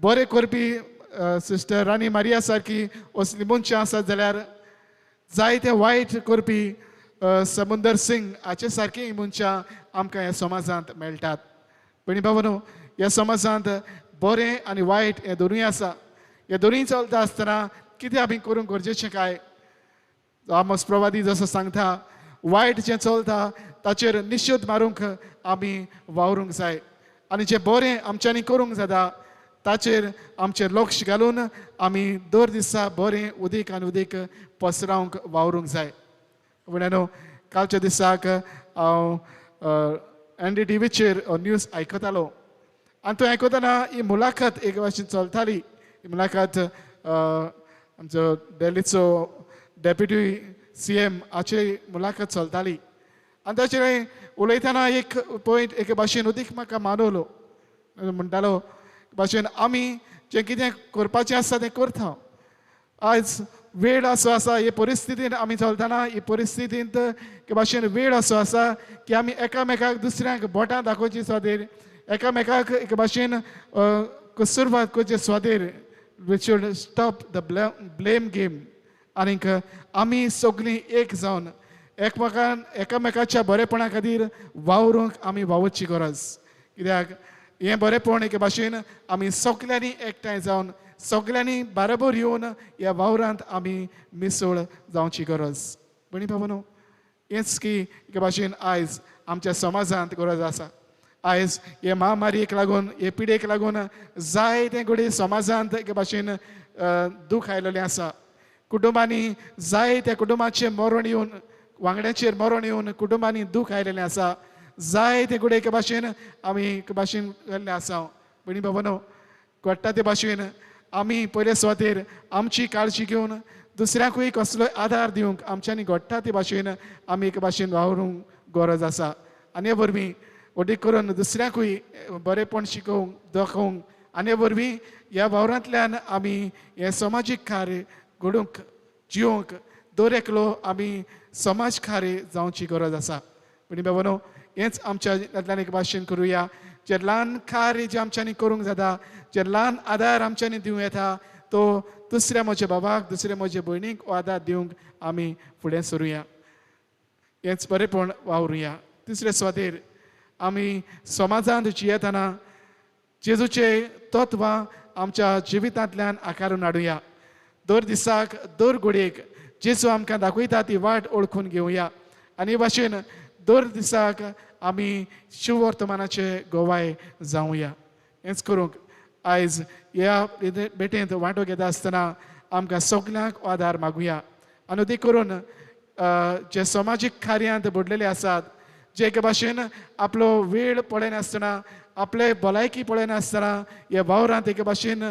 E: बरें करपी सिस्टर राणी मारिया सारकी असली मनशां आसात जाल्यार जायते वायट करपी समुंदर सिंग हाचे सारकी मनशां आमकां ह्या समाजांत मेळटात. भयणी भावांनो, ह्या समाजांत बरें आनी वायट हें दोनूय आसा. हे दोनूय चलता आसतना कितें आमी करूंक गरजेचें काय? आमोस प्रवादी जसो सांगता, वायट जें चलता ताचेर निशेध मारूंक आमी वावरूंक जाय आनी जें बरें आमच्यांनी करूंक जाता ताचेर आमचें लक्ष घालून आमी दर दिसा बरें उदीक आनी उदीक पसरावंक वावरूंक जाय. भयणांनो, कालच्या दिसाक हांव NDTVचेर न्यूज आयकतालो आनी तो आयकतना ही मुलाखत एक भाशेन चलताली. ही मुलाखत आमचो दिल्लीचो डेप्युटी CM हाची मुलाखत चलताली आनी ताचेर उलयतना एक पॉयंट एके भाशेन उदीक म्हाका मानवलो. म्हणटालो भाशेन आमी जें कितें करपाचें आसा तें करता. आयज वेळ असो आसा, हे परिस्थितींत आमी चलतना ही परिस्थितींत एके भाशेन वेळ असो आसा की आमी एकामेकाक दुसऱ्यांक बोटां दाखोवची सुवातेर, एकामेकाक एके भाशेन सुरवात करचे सुवातेर, we should stop the blame game. आनीक आमी सगळीं एक जावन एकमेकान एकामेकाच्या बरेपणा खातीर वावरूंक आमी वावुरची गरज. कित्याक हें बरेपण एके भाशेन आमी सगल्यांनी एकठांय जावन सगल्यांनी बरोबर येवन ह्या वावरांत आमी मिसळ जावची गरज. भयणी भावांनो, हेंच की एके भाशेन आयज आमच्या समाजांत गरज आसा. आयज हे महामारीक लागून, हे पिडेक लागून जायते घडये समाजांत एके भाशेन दूख आयलेलें आसा. कुटुंबांनी जायत्या कुटुंबाचें मरण येवन, वांगड्याचेर मरण येवन कुटुंबांनी दूख आयलेलें आसा. जाय ते गुडे एके भाशेन आमी एके भाशेन गेल्ले आसा. भयणी बाबानो, घडटा ते भाशेन आमी पयले सुवातेर आमची काळजी घेवन दुसऱ्याकूय कसलोय आदार दिवंक आमच्यांनी घडटा ते भाशेन आमी एके भाशेन वावरूंक गरज आसा. आनी हे वरवीं वटी करून दुसऱ्याकूय बरेंपण शिकोवंक दाखोवंक आनी हे वरवीं ह्या वावरांतल्यान आमी हें समाजीक कार्य घडोवंक जिवंक दर एकलो आमी समाज कार्य जावची गरज आसा. पूण बाबानो, हेंच आमच्या जिवितांतल्यान एक भाशेन करुया. जे ल्हान कार्य जें आमच्यांनी करूंक जाता, जे ल्हान आदार आमच्यांनी दिवं येता, तो दुसऱ्या म्हज्या बाबाक, दुसऱ्या म्हज्या भयणीक हो आदार दिवंक आमी फुडें सरुया. हेंच बरेंपण वावरुया. तिसरे सुवातेर आमी समाजांत जियेतना जेजूचे तत्वां आमच्या जिवितांतल्यान आकारून हाडुया. दर दिसाक दर घडयेक जेजू आमकां दाखयता ती वाट ओळखून घेवया आनी हे भाशेन दर दिसाक आमी शिववर्तमानाचे गोवाय जावया. हेंच करूंक आयज ह्या भेटेंत वांटो घेता आसतना आमकां सगल्यांक आदार मागुया. आनी ते करून जे समाजीक कार्यांत बुडलेले आसात, जे एके भाशेन आपलो वेळ पळयनासतना, आपले भलायकी पळयनासतना ह्या वावरांत एके भाशेन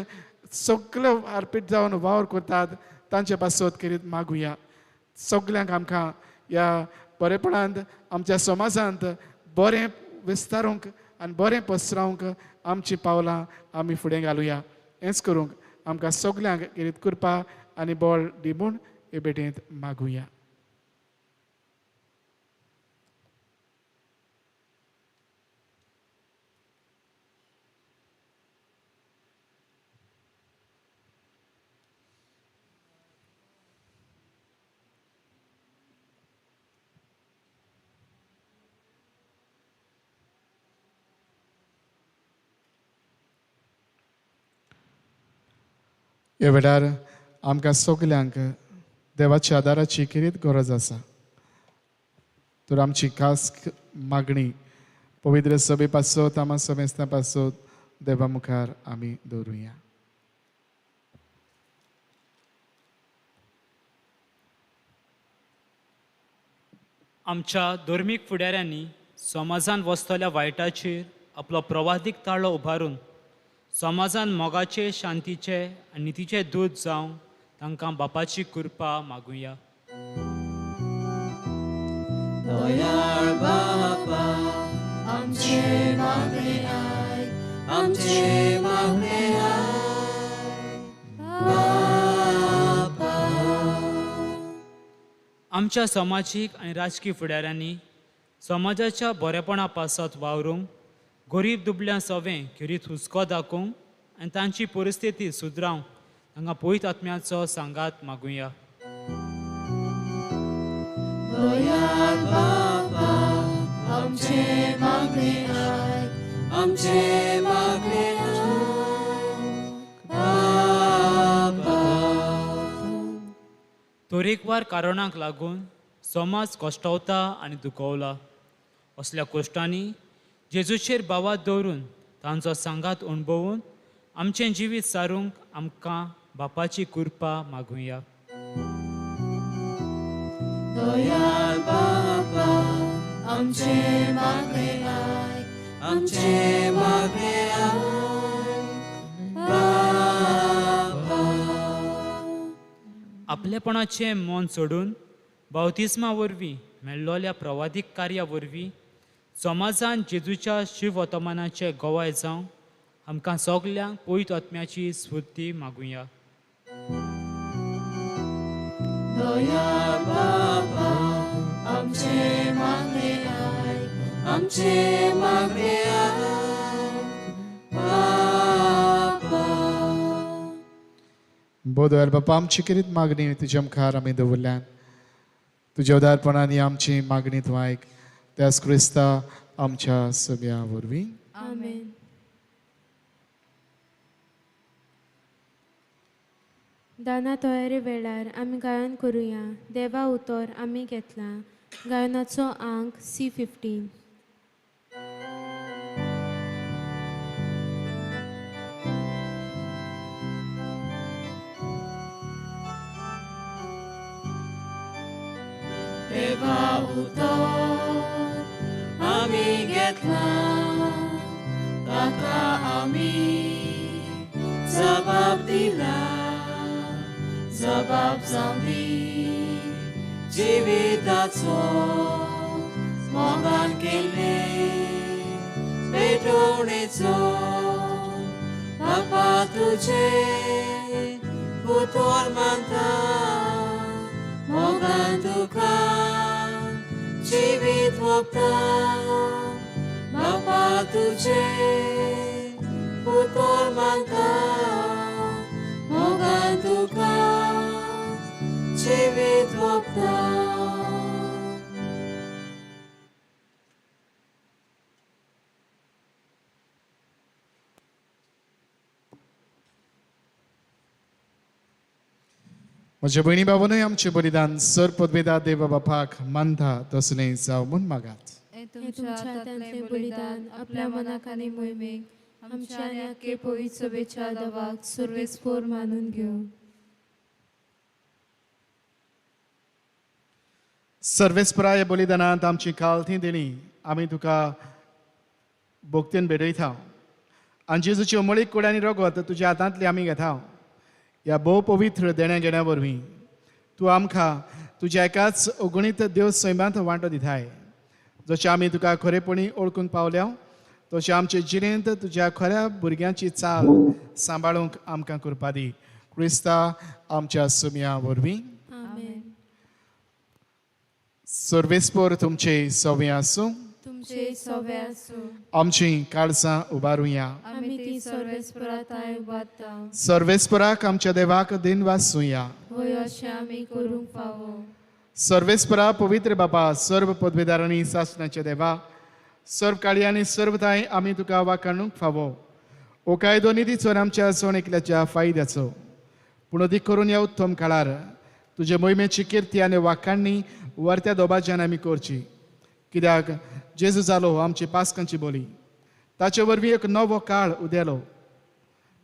E: सगळे अर्पीत जावन वावर करतात, तांचे पासत करीत मागुया. सगल्यांक आमकां ह्या बरेपणांत आमच्या समाजांत बरें विस्तारूंक आनी बरें पसरावंक आमचीं पावलां आमी फुडें घालुया. हेंच करूंक आमकां सगल्यांक करीत कृपा आनी बळ दी म्हूण हे भेटेंत मागुया. ह्या वेळार आमकां सगल्यांक देवाच्या आदाराची खेरीत गरज आसा. तर आमची खास मागणी पवित्र सभे पासत, आमा समेस्तां पासत देवा मुखार आमी दवरुया.
F: आमच्या धर्मीक फुडाऱ्यांनी समाजान वसतल्या वायटाचेर आपलो प्रवादीक ताळो उबारून समाजान मोगाचे, शांतीचे आनी नितीचे दूत जावंक तांकां बापाची कृपा मागुया.
D: दयाळ बापा, आमचे मागणे आयक, आमचे मागणे आयक बापा.
F: आमच्या समाजीक आनी राजकी फुडाऱ्यांनी समाजाच्या बरेपणा पासत वावरूंक, गरीब दुबल्यां सवें खेरीत हुस्को दाखोवंक आनी तांची परिस्थिती सुदरावंक तांकां पवित्र आत्म्याचो सांगात मागुया.
D: दयाळ बापा, आमचे मागणे आयक, आमचे मागणे आयक बापा.
F: तरेकवार कारणांक लागून समाज कश्टवता आनी दुखवला. असल्या कश्टांनी जेजूचेर भावात दवरून तांचो सांगात अणभवून आमचें जिवीत सारूंक आमकां बापाची कृपा मागुया.
D: दयाळ बापा, आमचे मागणे आयक, आमचे मागणे आयक बापा.
F: आपलेपणाचें मन सोडून बावतिस्मा वरवीं मेळ्ळोल्या प्रवादीक कार्या वरवीं समाजान जेजूच्या शिववर्तमानाचे गोवाय जावंक आमकां सगल्यांक पवित्र आत्म्याची स्फूर्ती मागुया.
D: दयाळ बापा, आमचे मागणे आयक, आमचे मागणे आयक बापा.
E: बोदयाळ बापा, आमची खेरीत मागणी तुज्या मुखार आमी दवरल्यान. तुज्या उदारपणान ही आमची मागणी तूं आयक. त्यास क्रिस्ता आमच्या सभ्या वरवीं.
A: आमेन. दाना तयारी वेळार आमी गायन करुया. देवा उतर आमी घेतला. गायनाचो आंक C15.
D: देवा उतर आमी घेतला ताका आमी जबाब दिला जबाब जावं दी जिविताचो मोगान केल्ले पेटोवणेचो बापा तुजे उतोर मानता मोगान तुका जिवीत वोगता बापा तुजे उतोर मानता मोगान तुका जिवीत वोगता.
E: म्हज्या भयणी बाबानूय आमचें बलिदान सर पदवेदा देवा बापाक मानता तसलें जावं म्हूण मागात.
B: हें
A: हें
B: तुमच्या
A: तुमच्या
B: हातांतलें
A: हातांतलें
B: बलिदान
A: बलिदान आपल्या मनाक आनी मोहिमेक आमच्या आनी आख्खे पवित्र सभेच्या दवाक सुरवेस्पोर मानून घेवं.
E: सर्वेस्पराय बलिदानांत आमची कालथी दिली आमी तुका भोक्तेन भेटयता आनी जेजूची उमळीक कूड आनी रगत तुज्या हातांतली आमी घेता. ह्या भोव पवित्र देण्या घेण्या वरवीं तूं आमकां तुज्या एकाच अगणीत देव सैमांत वांटो दिताय. जशें आमी तुका खरेपणी ओळखूंक पावल्या तशें आमचे जिणेंत तुज्या खऱ्या भुरग्यांची चाल सांबाळूंक आमकां कृपा दी. क्रिस्ता आमच्या सुमया वरवीं.
A: आमेन.
E: सर्वेस्पोर तुमचे सवे आसूं.
A: तुमचे सवे आसूं.
E: आमची काळजां उबारुया.
A: आमी ती सर्वेस्पराताय उबारता.
E: सर्वेस्पराक आमच्या देवाक दिन वासुया.
A: वय अशें आमी करूंक फावो.
E: सर्वेस्परा पवित्र बापा सर्व पदवेदारांनी सासणाच्या देवा सर्व काळी आनी सर्व थांय आमी तुका वाखाणूंक फावो. हो कायदो निधीचो आनी आमच्या सण एकल्याच्या फायद्याचो पूण अदीक करून ह्या उत्तम काळार तुजे मोहिमेची किर्ती आनी वाखाणणी वर्त्या दोबाच्यान आमी करची. कित्याक जेजू जालो आमची पास्कांची बोली ताचे वरवीं एक नवो काळ उदेलो.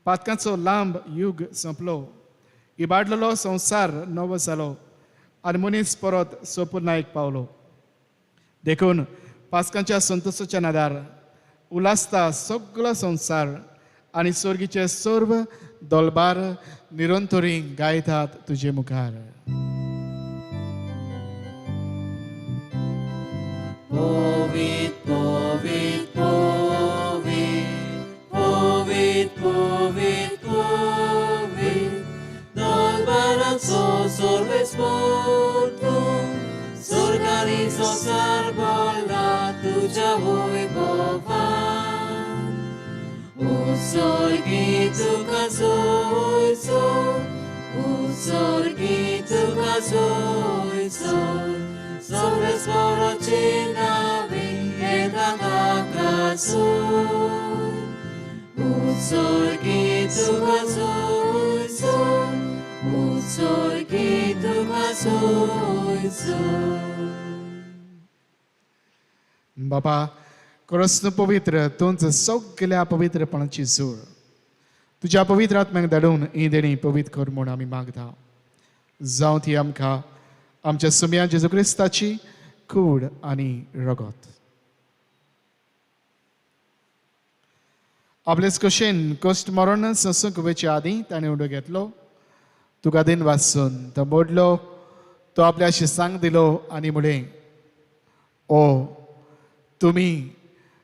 E: पातकांचो लांब युग सोंपलो. इबाडलेलो संवसार नवो जालो आनी मनीस परत सोपुर्नायक पावलो. देखून पास्कांच्या संतोषाच्या नादार उलासता सगळो संवसार आनी स्वर्गीचे सर्व दोलबार निरंतरी गायतात तुजे मुखार.
D: Povit, povit, povit, povit, povit, povit, Dolbarazzo sorvesportu, sorganizo sarbolla tuja voibovan. Usorgi tuka zoizo, usorgi tuka zoizo, Sorvesporo cinavi et akasu. Usorgi tuka zoizo, usorgi tuka zoizo.
E: बाबा क्रस्न पवित्र तुमचं सगळ्या पवित्रपणाची जोड तुज्या पवित्र आत्म्याक धाडून ही देणी पवित्र कर म्हूण आमी मागता. जावं ती आमकां आमच्या सुम्या जेजू क्रिस्ताची कूड आनी रगत. आपलेच कशेन कश्ट मरण सोंसूंक वयचे आदीं ताणें उडो घेतलो. तुका दिन वाचून तो मोडलो. तो आपल्या शिसांक दिलो आनी म्हणलें, ओ तुमी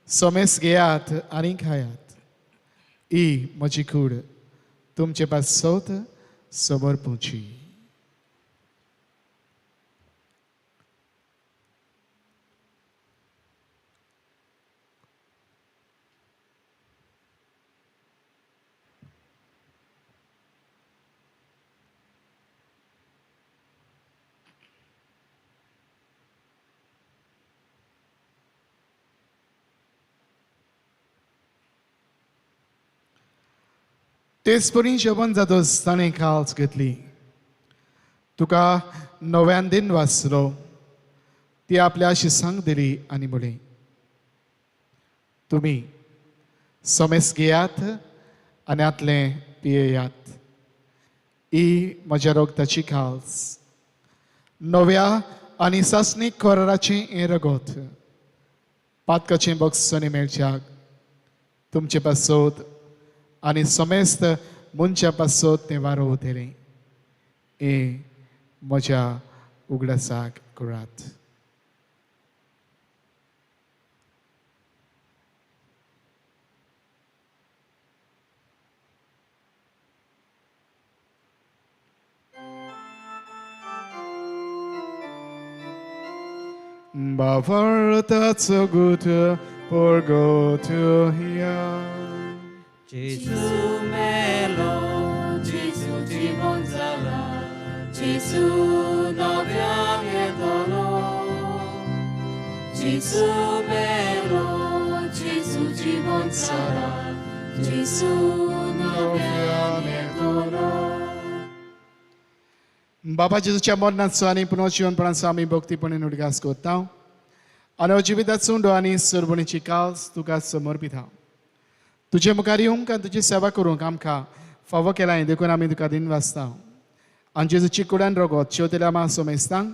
E: सोमेस घेयात आनी खायात. ही म्हजी कूड तुमचे पासत समर्पुची. तेच परी जेवण जातच ताणें काल्स घेतली. तुका नव्यान दिन वाचलो. ती आपल्या शिसांक दिली आनी म्हणलें, तुमी समेस घेयात आनी आतलें पियेयात. ही म्हज्या रगताची काल्स नव्या आनी सासणीक कराराचें हें रगत. पातकाचें बक्षणी मेळच्याक तुमचे पासत आनी समेस्त मनशा पासत तें वारो वतलें. हें म्हज्या उगडासाक करात. Bavarta gute porgotu hia.
D: Gesù melo, Gesù jimonzala, Gesù novia mietolo. Gesù melo, Gesù jimonzala, Gesù novia mietolo.
E: बाबा जेजूच्या मरणाचो आनी पुनर्जिवनपणाचो आमी भक्तीपणे उडगास करता आनी जिविताचो उंडो आनी सरबणीची कास तुका समर्पिता. तुजे मुखार येवंक आनी तुजी सेवा करूंक आमकां फावो केलाय देखून आमी तुका दिन वाचता. आनी जेजूची कुडान रगत शेवतेल्या मा सोमेस्तांक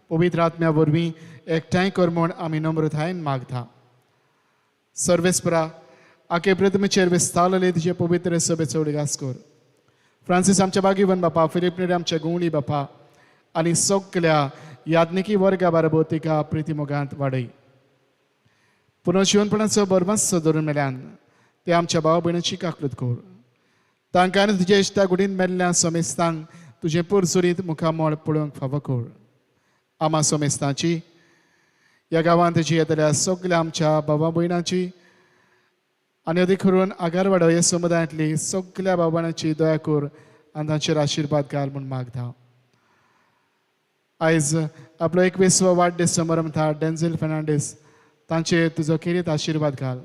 E: पवित्र आत्म्या वरवीं एकठांय कर म्हूण आमी नम्रतायेन मागता. सर्वेस्परा आखे प्रथमेचेर विस्तारलेले तुजे पवित्र सभेचो उडगास कर. फ्रांसीस आमच्या बागीवन बापा, फिलिप नेरी आमच्या गुंवडी बापा आनी सगल्या याज्ञिकी वर्गा बाराबर तिका प्रितीमोगांत वाडय. पुनर्जिवनपणाचो बरमासो धरून मेल्यान ते आमच्या भाव भयणीची काकलूत कर. तांकां आनी तुज्या इश्टा गुडीन मेल्ल्या सोमेस्तांक तुजें पुरसुरीत मुखामळ पळोवंक फावो कर. आमा सोमेस्तांची ह्या गांवांत जियेतल्या सगल्या आमच्या भावा भयणांची आनी अदीक करून आगारवाडो ह्या समुदायांतली सगल्या भाव-भयणांची दया कर आनी तांचेर आशिर्वाद घाल म्हूण मागता. आयज आपलो 21वो वाडदीस समारंभ डेन्झिल फेर्नांडीस तांचेर तुजो खेरीत आशिर्वाद घाल.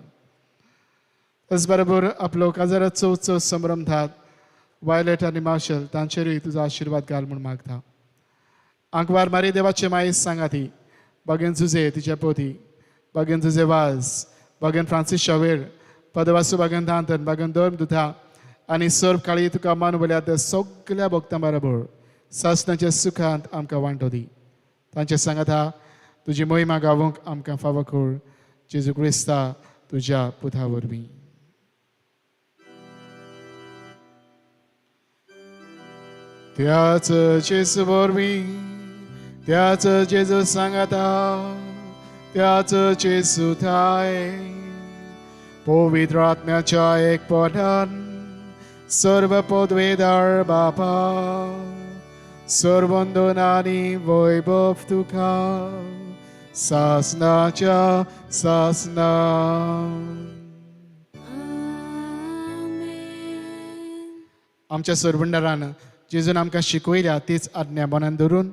E: त्याच बरोबर आपलो काजाराचो उत्सव समारंभ वायलेट आनी मार्शल तांचेरूय तुजो आशिर्वाद घाल म्हूण मागता. आंकवार मारी देवाचे मायेस सांगा ती बागेन जुजे तिच्या पोती, बागेन जुजे वाज, बागेन फ्रांसीस शावेर, पदवासू बागेन दांतन, बागेन धर्म दुथा आनी सर्व काळी तुका मानवल्या त्या सगल्या भक्तां बरोबर सासणाच्या सुखांत आमकां वांटो दी. तांचे सांगाता तुजी मोहिमा गावोंक आमकां फावो कर. जेजू क्रिस्ता तुज्या पुता वरवीं. त्याच जेजू वरवीं, त्याच जेजू सांगाता, त्याच जेजू थाय पवित्र आत्म्याच्या एकपणान सर्व पदवेदार बापा सर्वंदन आनी वैभव तुका सासनाच्या सासना. आमच्या सरवंडारान जेजून आमकां शिकयल्या तीच आज्ञा मनान धरून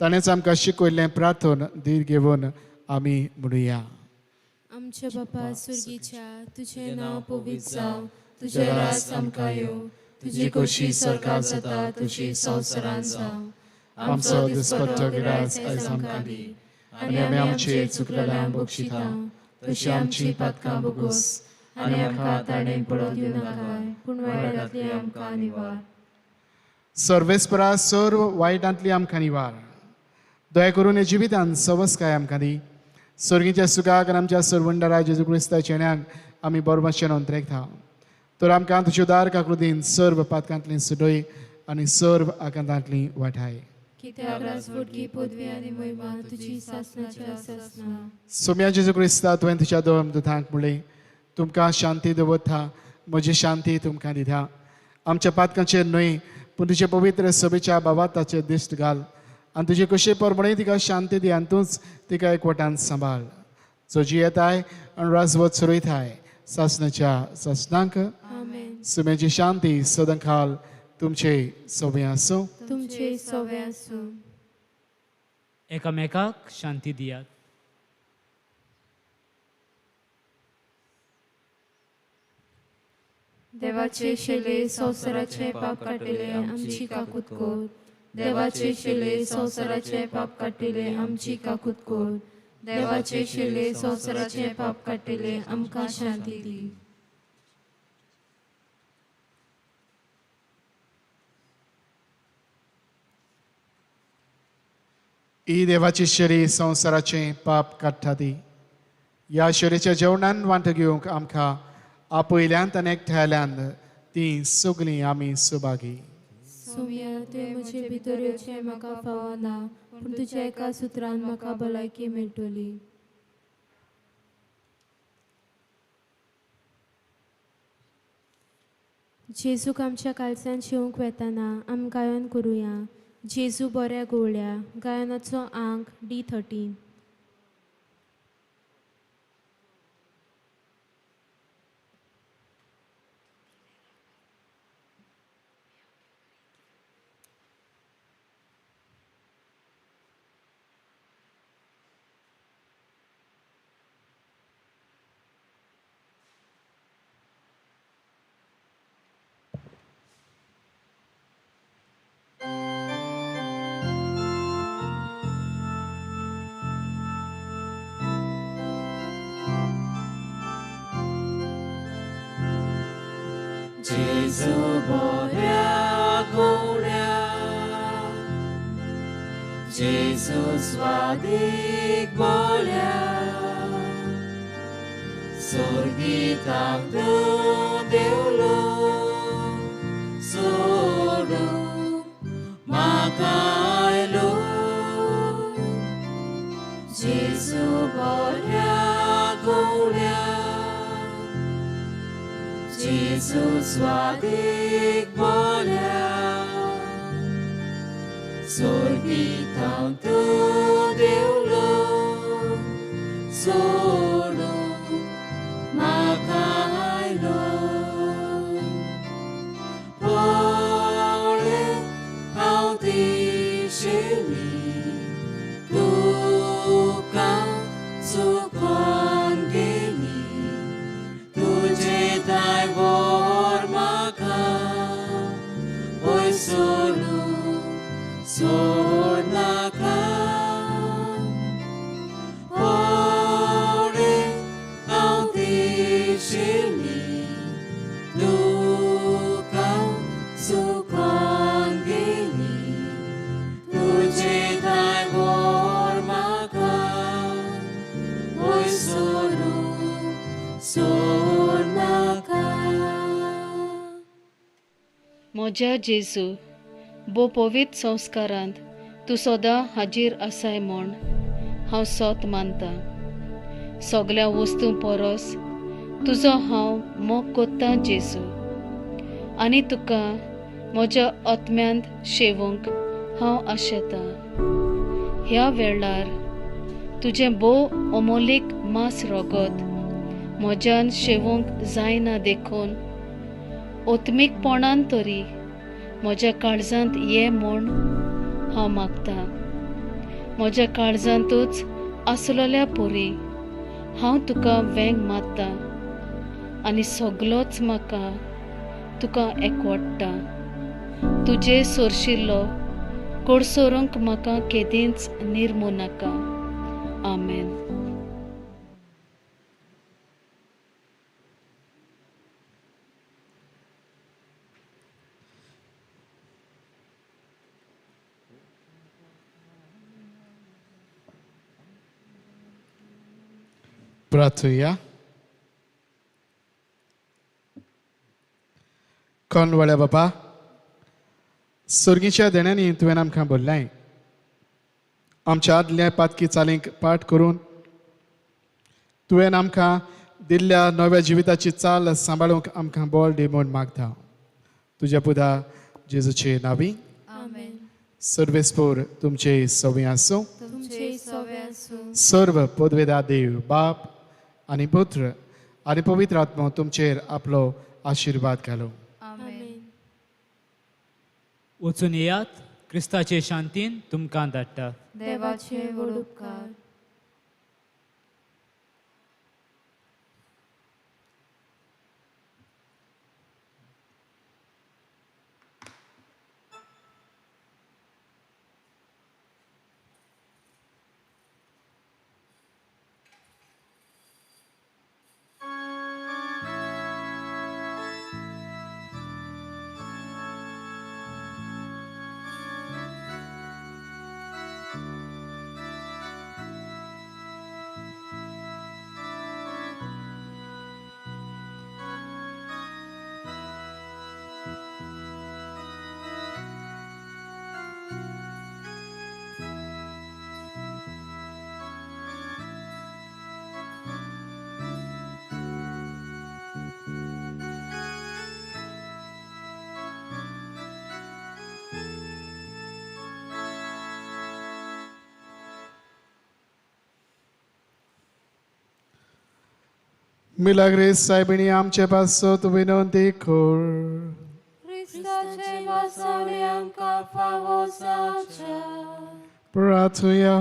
E: ताणेंच आमकां शिकयल्लें प्रार्थन धीर घेवन आमी म्हणुया.
A: आमच्या बापा सुर्गीच्या, तुझें नांव पवित्र जावं, तुजें राज आमकां येवं, तुजी खोशी स्वर्गांत जाता तशी संवसारांत जावं.
E: आमचो दिसपट्टो गिरास आयज आमकां दी आनी आमी आमचे चुकलेल्यांक बक्षिता तशी आमची पातकां भोगोस
A: आनी आमकां ताणें पडोवन दिवं नाका, पूण वायटांतली आमकां निवार.
E: सर्वेस्परा सर्व वायटांतली आमकां निवार. दया करून हे जिवितान सवस्काय आमकां दी. स्वर्गीच्या सुखाक आनी आमच्या सरवंडारा जेजू क्रिस्ताच्या चेण्याक आमी बरोबरचें नोंदरेकता. तर आमकां तुजे उदार काकृतीन सर्व पातकांतली सुटय आनी सर्व आकांतांतली वाठाय.
A: कित्याक राजवटकी पदवी आनी महिमा तुजी सासणाच्या सासणा.
E: सोम्या जेजू क्रिस्ता, तुवें तुज्या दोन दुतांक म्हणलें, तुमकां शांती दवरता, म्हजी शांती तुमकां दिता. आमच्या पातकांचेर न्हय पूण तुजे पवित्र सभेच्या बाबाताचेर दिश्ट घाल आनी तुजे कशे प्रमाणे तिका शांती दी आनी तूंच तिका एकवटान सांबाळ. जो जियेताय आनी राजवत सुरयताय सासणाच्या सासणांक. सुम्याची शांती सदांकाल तुमचे सवे आसूं.
A: तुमचे सवे आसूं.
F: एकामेकाक शांती दियात.
A: देवाचे शेले संवसाराचे पाप काडटले आमची काकूत कर. देवाचे शेले संवसाराचे पाप काडटले आमची काकूत कर. देवाचे शेले संवसाराचे पाप काडटले आमकां शांती दी.
E: ही देवाची शेली संवसाराचे पाप काडटा ती. ह्या शरीच्या जेवणान वांटो घेवंक आमकां आपयल्यांत आनी एकठांयल्यान तीं सगळीं आमी सुभागी.
A: सोम्या, तुवें म्हजे भितर येवचें म्हाका फावना, पूण तुज्या एका सुत्रान म्हाका भलायकी मेळटली. जेजूक आमच्या कालसान शिवंक वेताना आमी गायन करुया. जेजू बऱ्या गोवळ्या गायनाचो आंक D13.
D: Gesù बऱ्या गोवळ्या, जेजू स्वादीक बोल्या, सोर्गीताक तूं देवलो सोडूंक म्हाका आयलो. जेजू बऱ्या गोवळ्या, जेजू स्वादीक बोल्या, सोर्गीताक तूं देवलो सोडूंक म्हाका आयलो. पळय हांव दिशेली तुका चुकोन गेली, तुजे दायवर म्हाका वयर सोडूंक सोडनाका. पळय हांव दिशेली तुका चुकोन गेली, तुजे दायवर म्हाका वयर सोडूंक सोडनाका.
G: म्हज्या जेजू, भोव पवित्र संस्कारांत तूं सदां हाजीर आसाय म्हूण हांव सोत मानतां. सगल्या वस्तूं परस तुजो हांव मोग कोत्तां जेजू, आनी तुका म्हज्या आत्म्यांत शेवूंक हांव आशेतां. ह्या वेळार तुजें भोव अमोलीक मांस रगत म्हज्यान शेवूंक जायना देखून ओत्मीकपणान तरी म्हज्या काळजांत ये म्हूण हांव मागतां. म्हज्या काळजांतूच आसलेल्या पुरी हांव तुका वेंग मारतां आनी सगलोच म्हाका तुका एकवडटा. तुजे सोरशिल्लो कोडसोरूंक म्हाका केदींच निर्मू नाका. आमेन.
E: प्रार्थुया. कोण वळ्या बापा, सर्गीच्या देण्यांनी तुवें आमकां बोल्लाय. आमच्या आदल्या पातकी चालींक पाठ करून तुवें आमकां दिल्ल्या नव्या जिविताची चाल सांबाळूंक आमकां बळ दी म्हूण मागता. तुज्या पुता जेजूचे नावी.
A: आमेन.
E: सर्वेस्पोर तुमचे सवे आसूं.
A: तुमचे सवे आसूं.
E: सर्व पदवेदा देव बाप आनी पुत्र आनी पवित्र आत्मो तुमचेर आपलो आशिर्वाद घालूं.
A: आमेन.
F: वचून येयात, क्रिस्ताचे शांतीन तुमकां धाडटा.
A: देवाचे व्हड उपकार.
E: मिलाग्रीस सायबिणी आमचे पासत विनंती कर.
D: क्रिस्ताचे वासावले आमकां फावो जावच्या.
E: प्रार्थुया.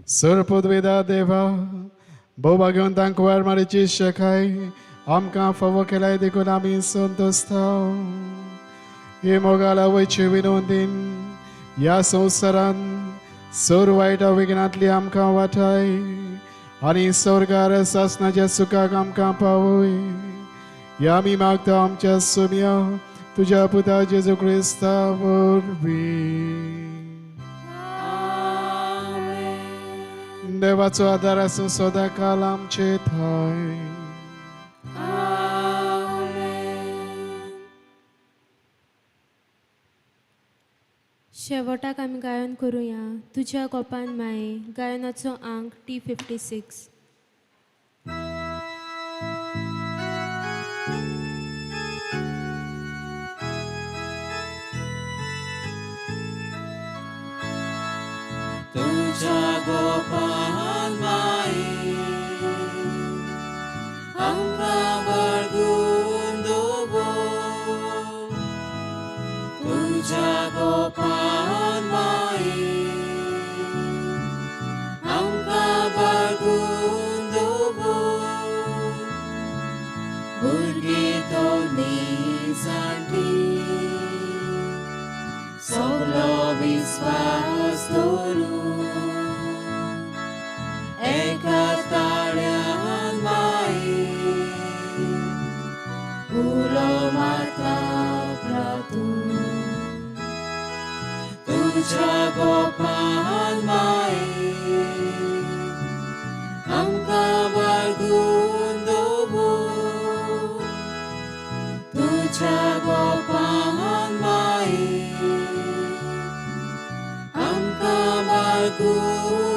E: सरपदवेदा देवा, भोवभाग्यवंतांक वार मारीची शकाय आमकां फावो केलाय देखून आमी संतोस्ता. हे मोगाला वयचे विनोदीन ह्या संवसारान सर वायट विघ्नांतली आमकां वाटाय आनी स्वर्गार सासणाच्या सुखाक आमकां पावय. ह्या आमी मागता आमच्या सोम्या तुज्या पुता जेजू क्रिस्ता वरवीं. देवाचो आदार आसूं सदां काल आमचे थंय.
A: शेवटाक आमी गायन करुया तुज्या गोपान माये, गायनाचो आंक T56.
D: तुझ्या गोपान माई आमकां बाळगून दवर. तुझ्या गोपान माई आमकां बाळगून दवर. भुरगीं तोंडी जाणटी सगलो विस्वास दवरून एका ताळ्यान माई उलो मारता प्रातून. तुझ्या गोपान माई आमकां बाळगून दवर. तुझ्या गोपान माई आमकां बाळगून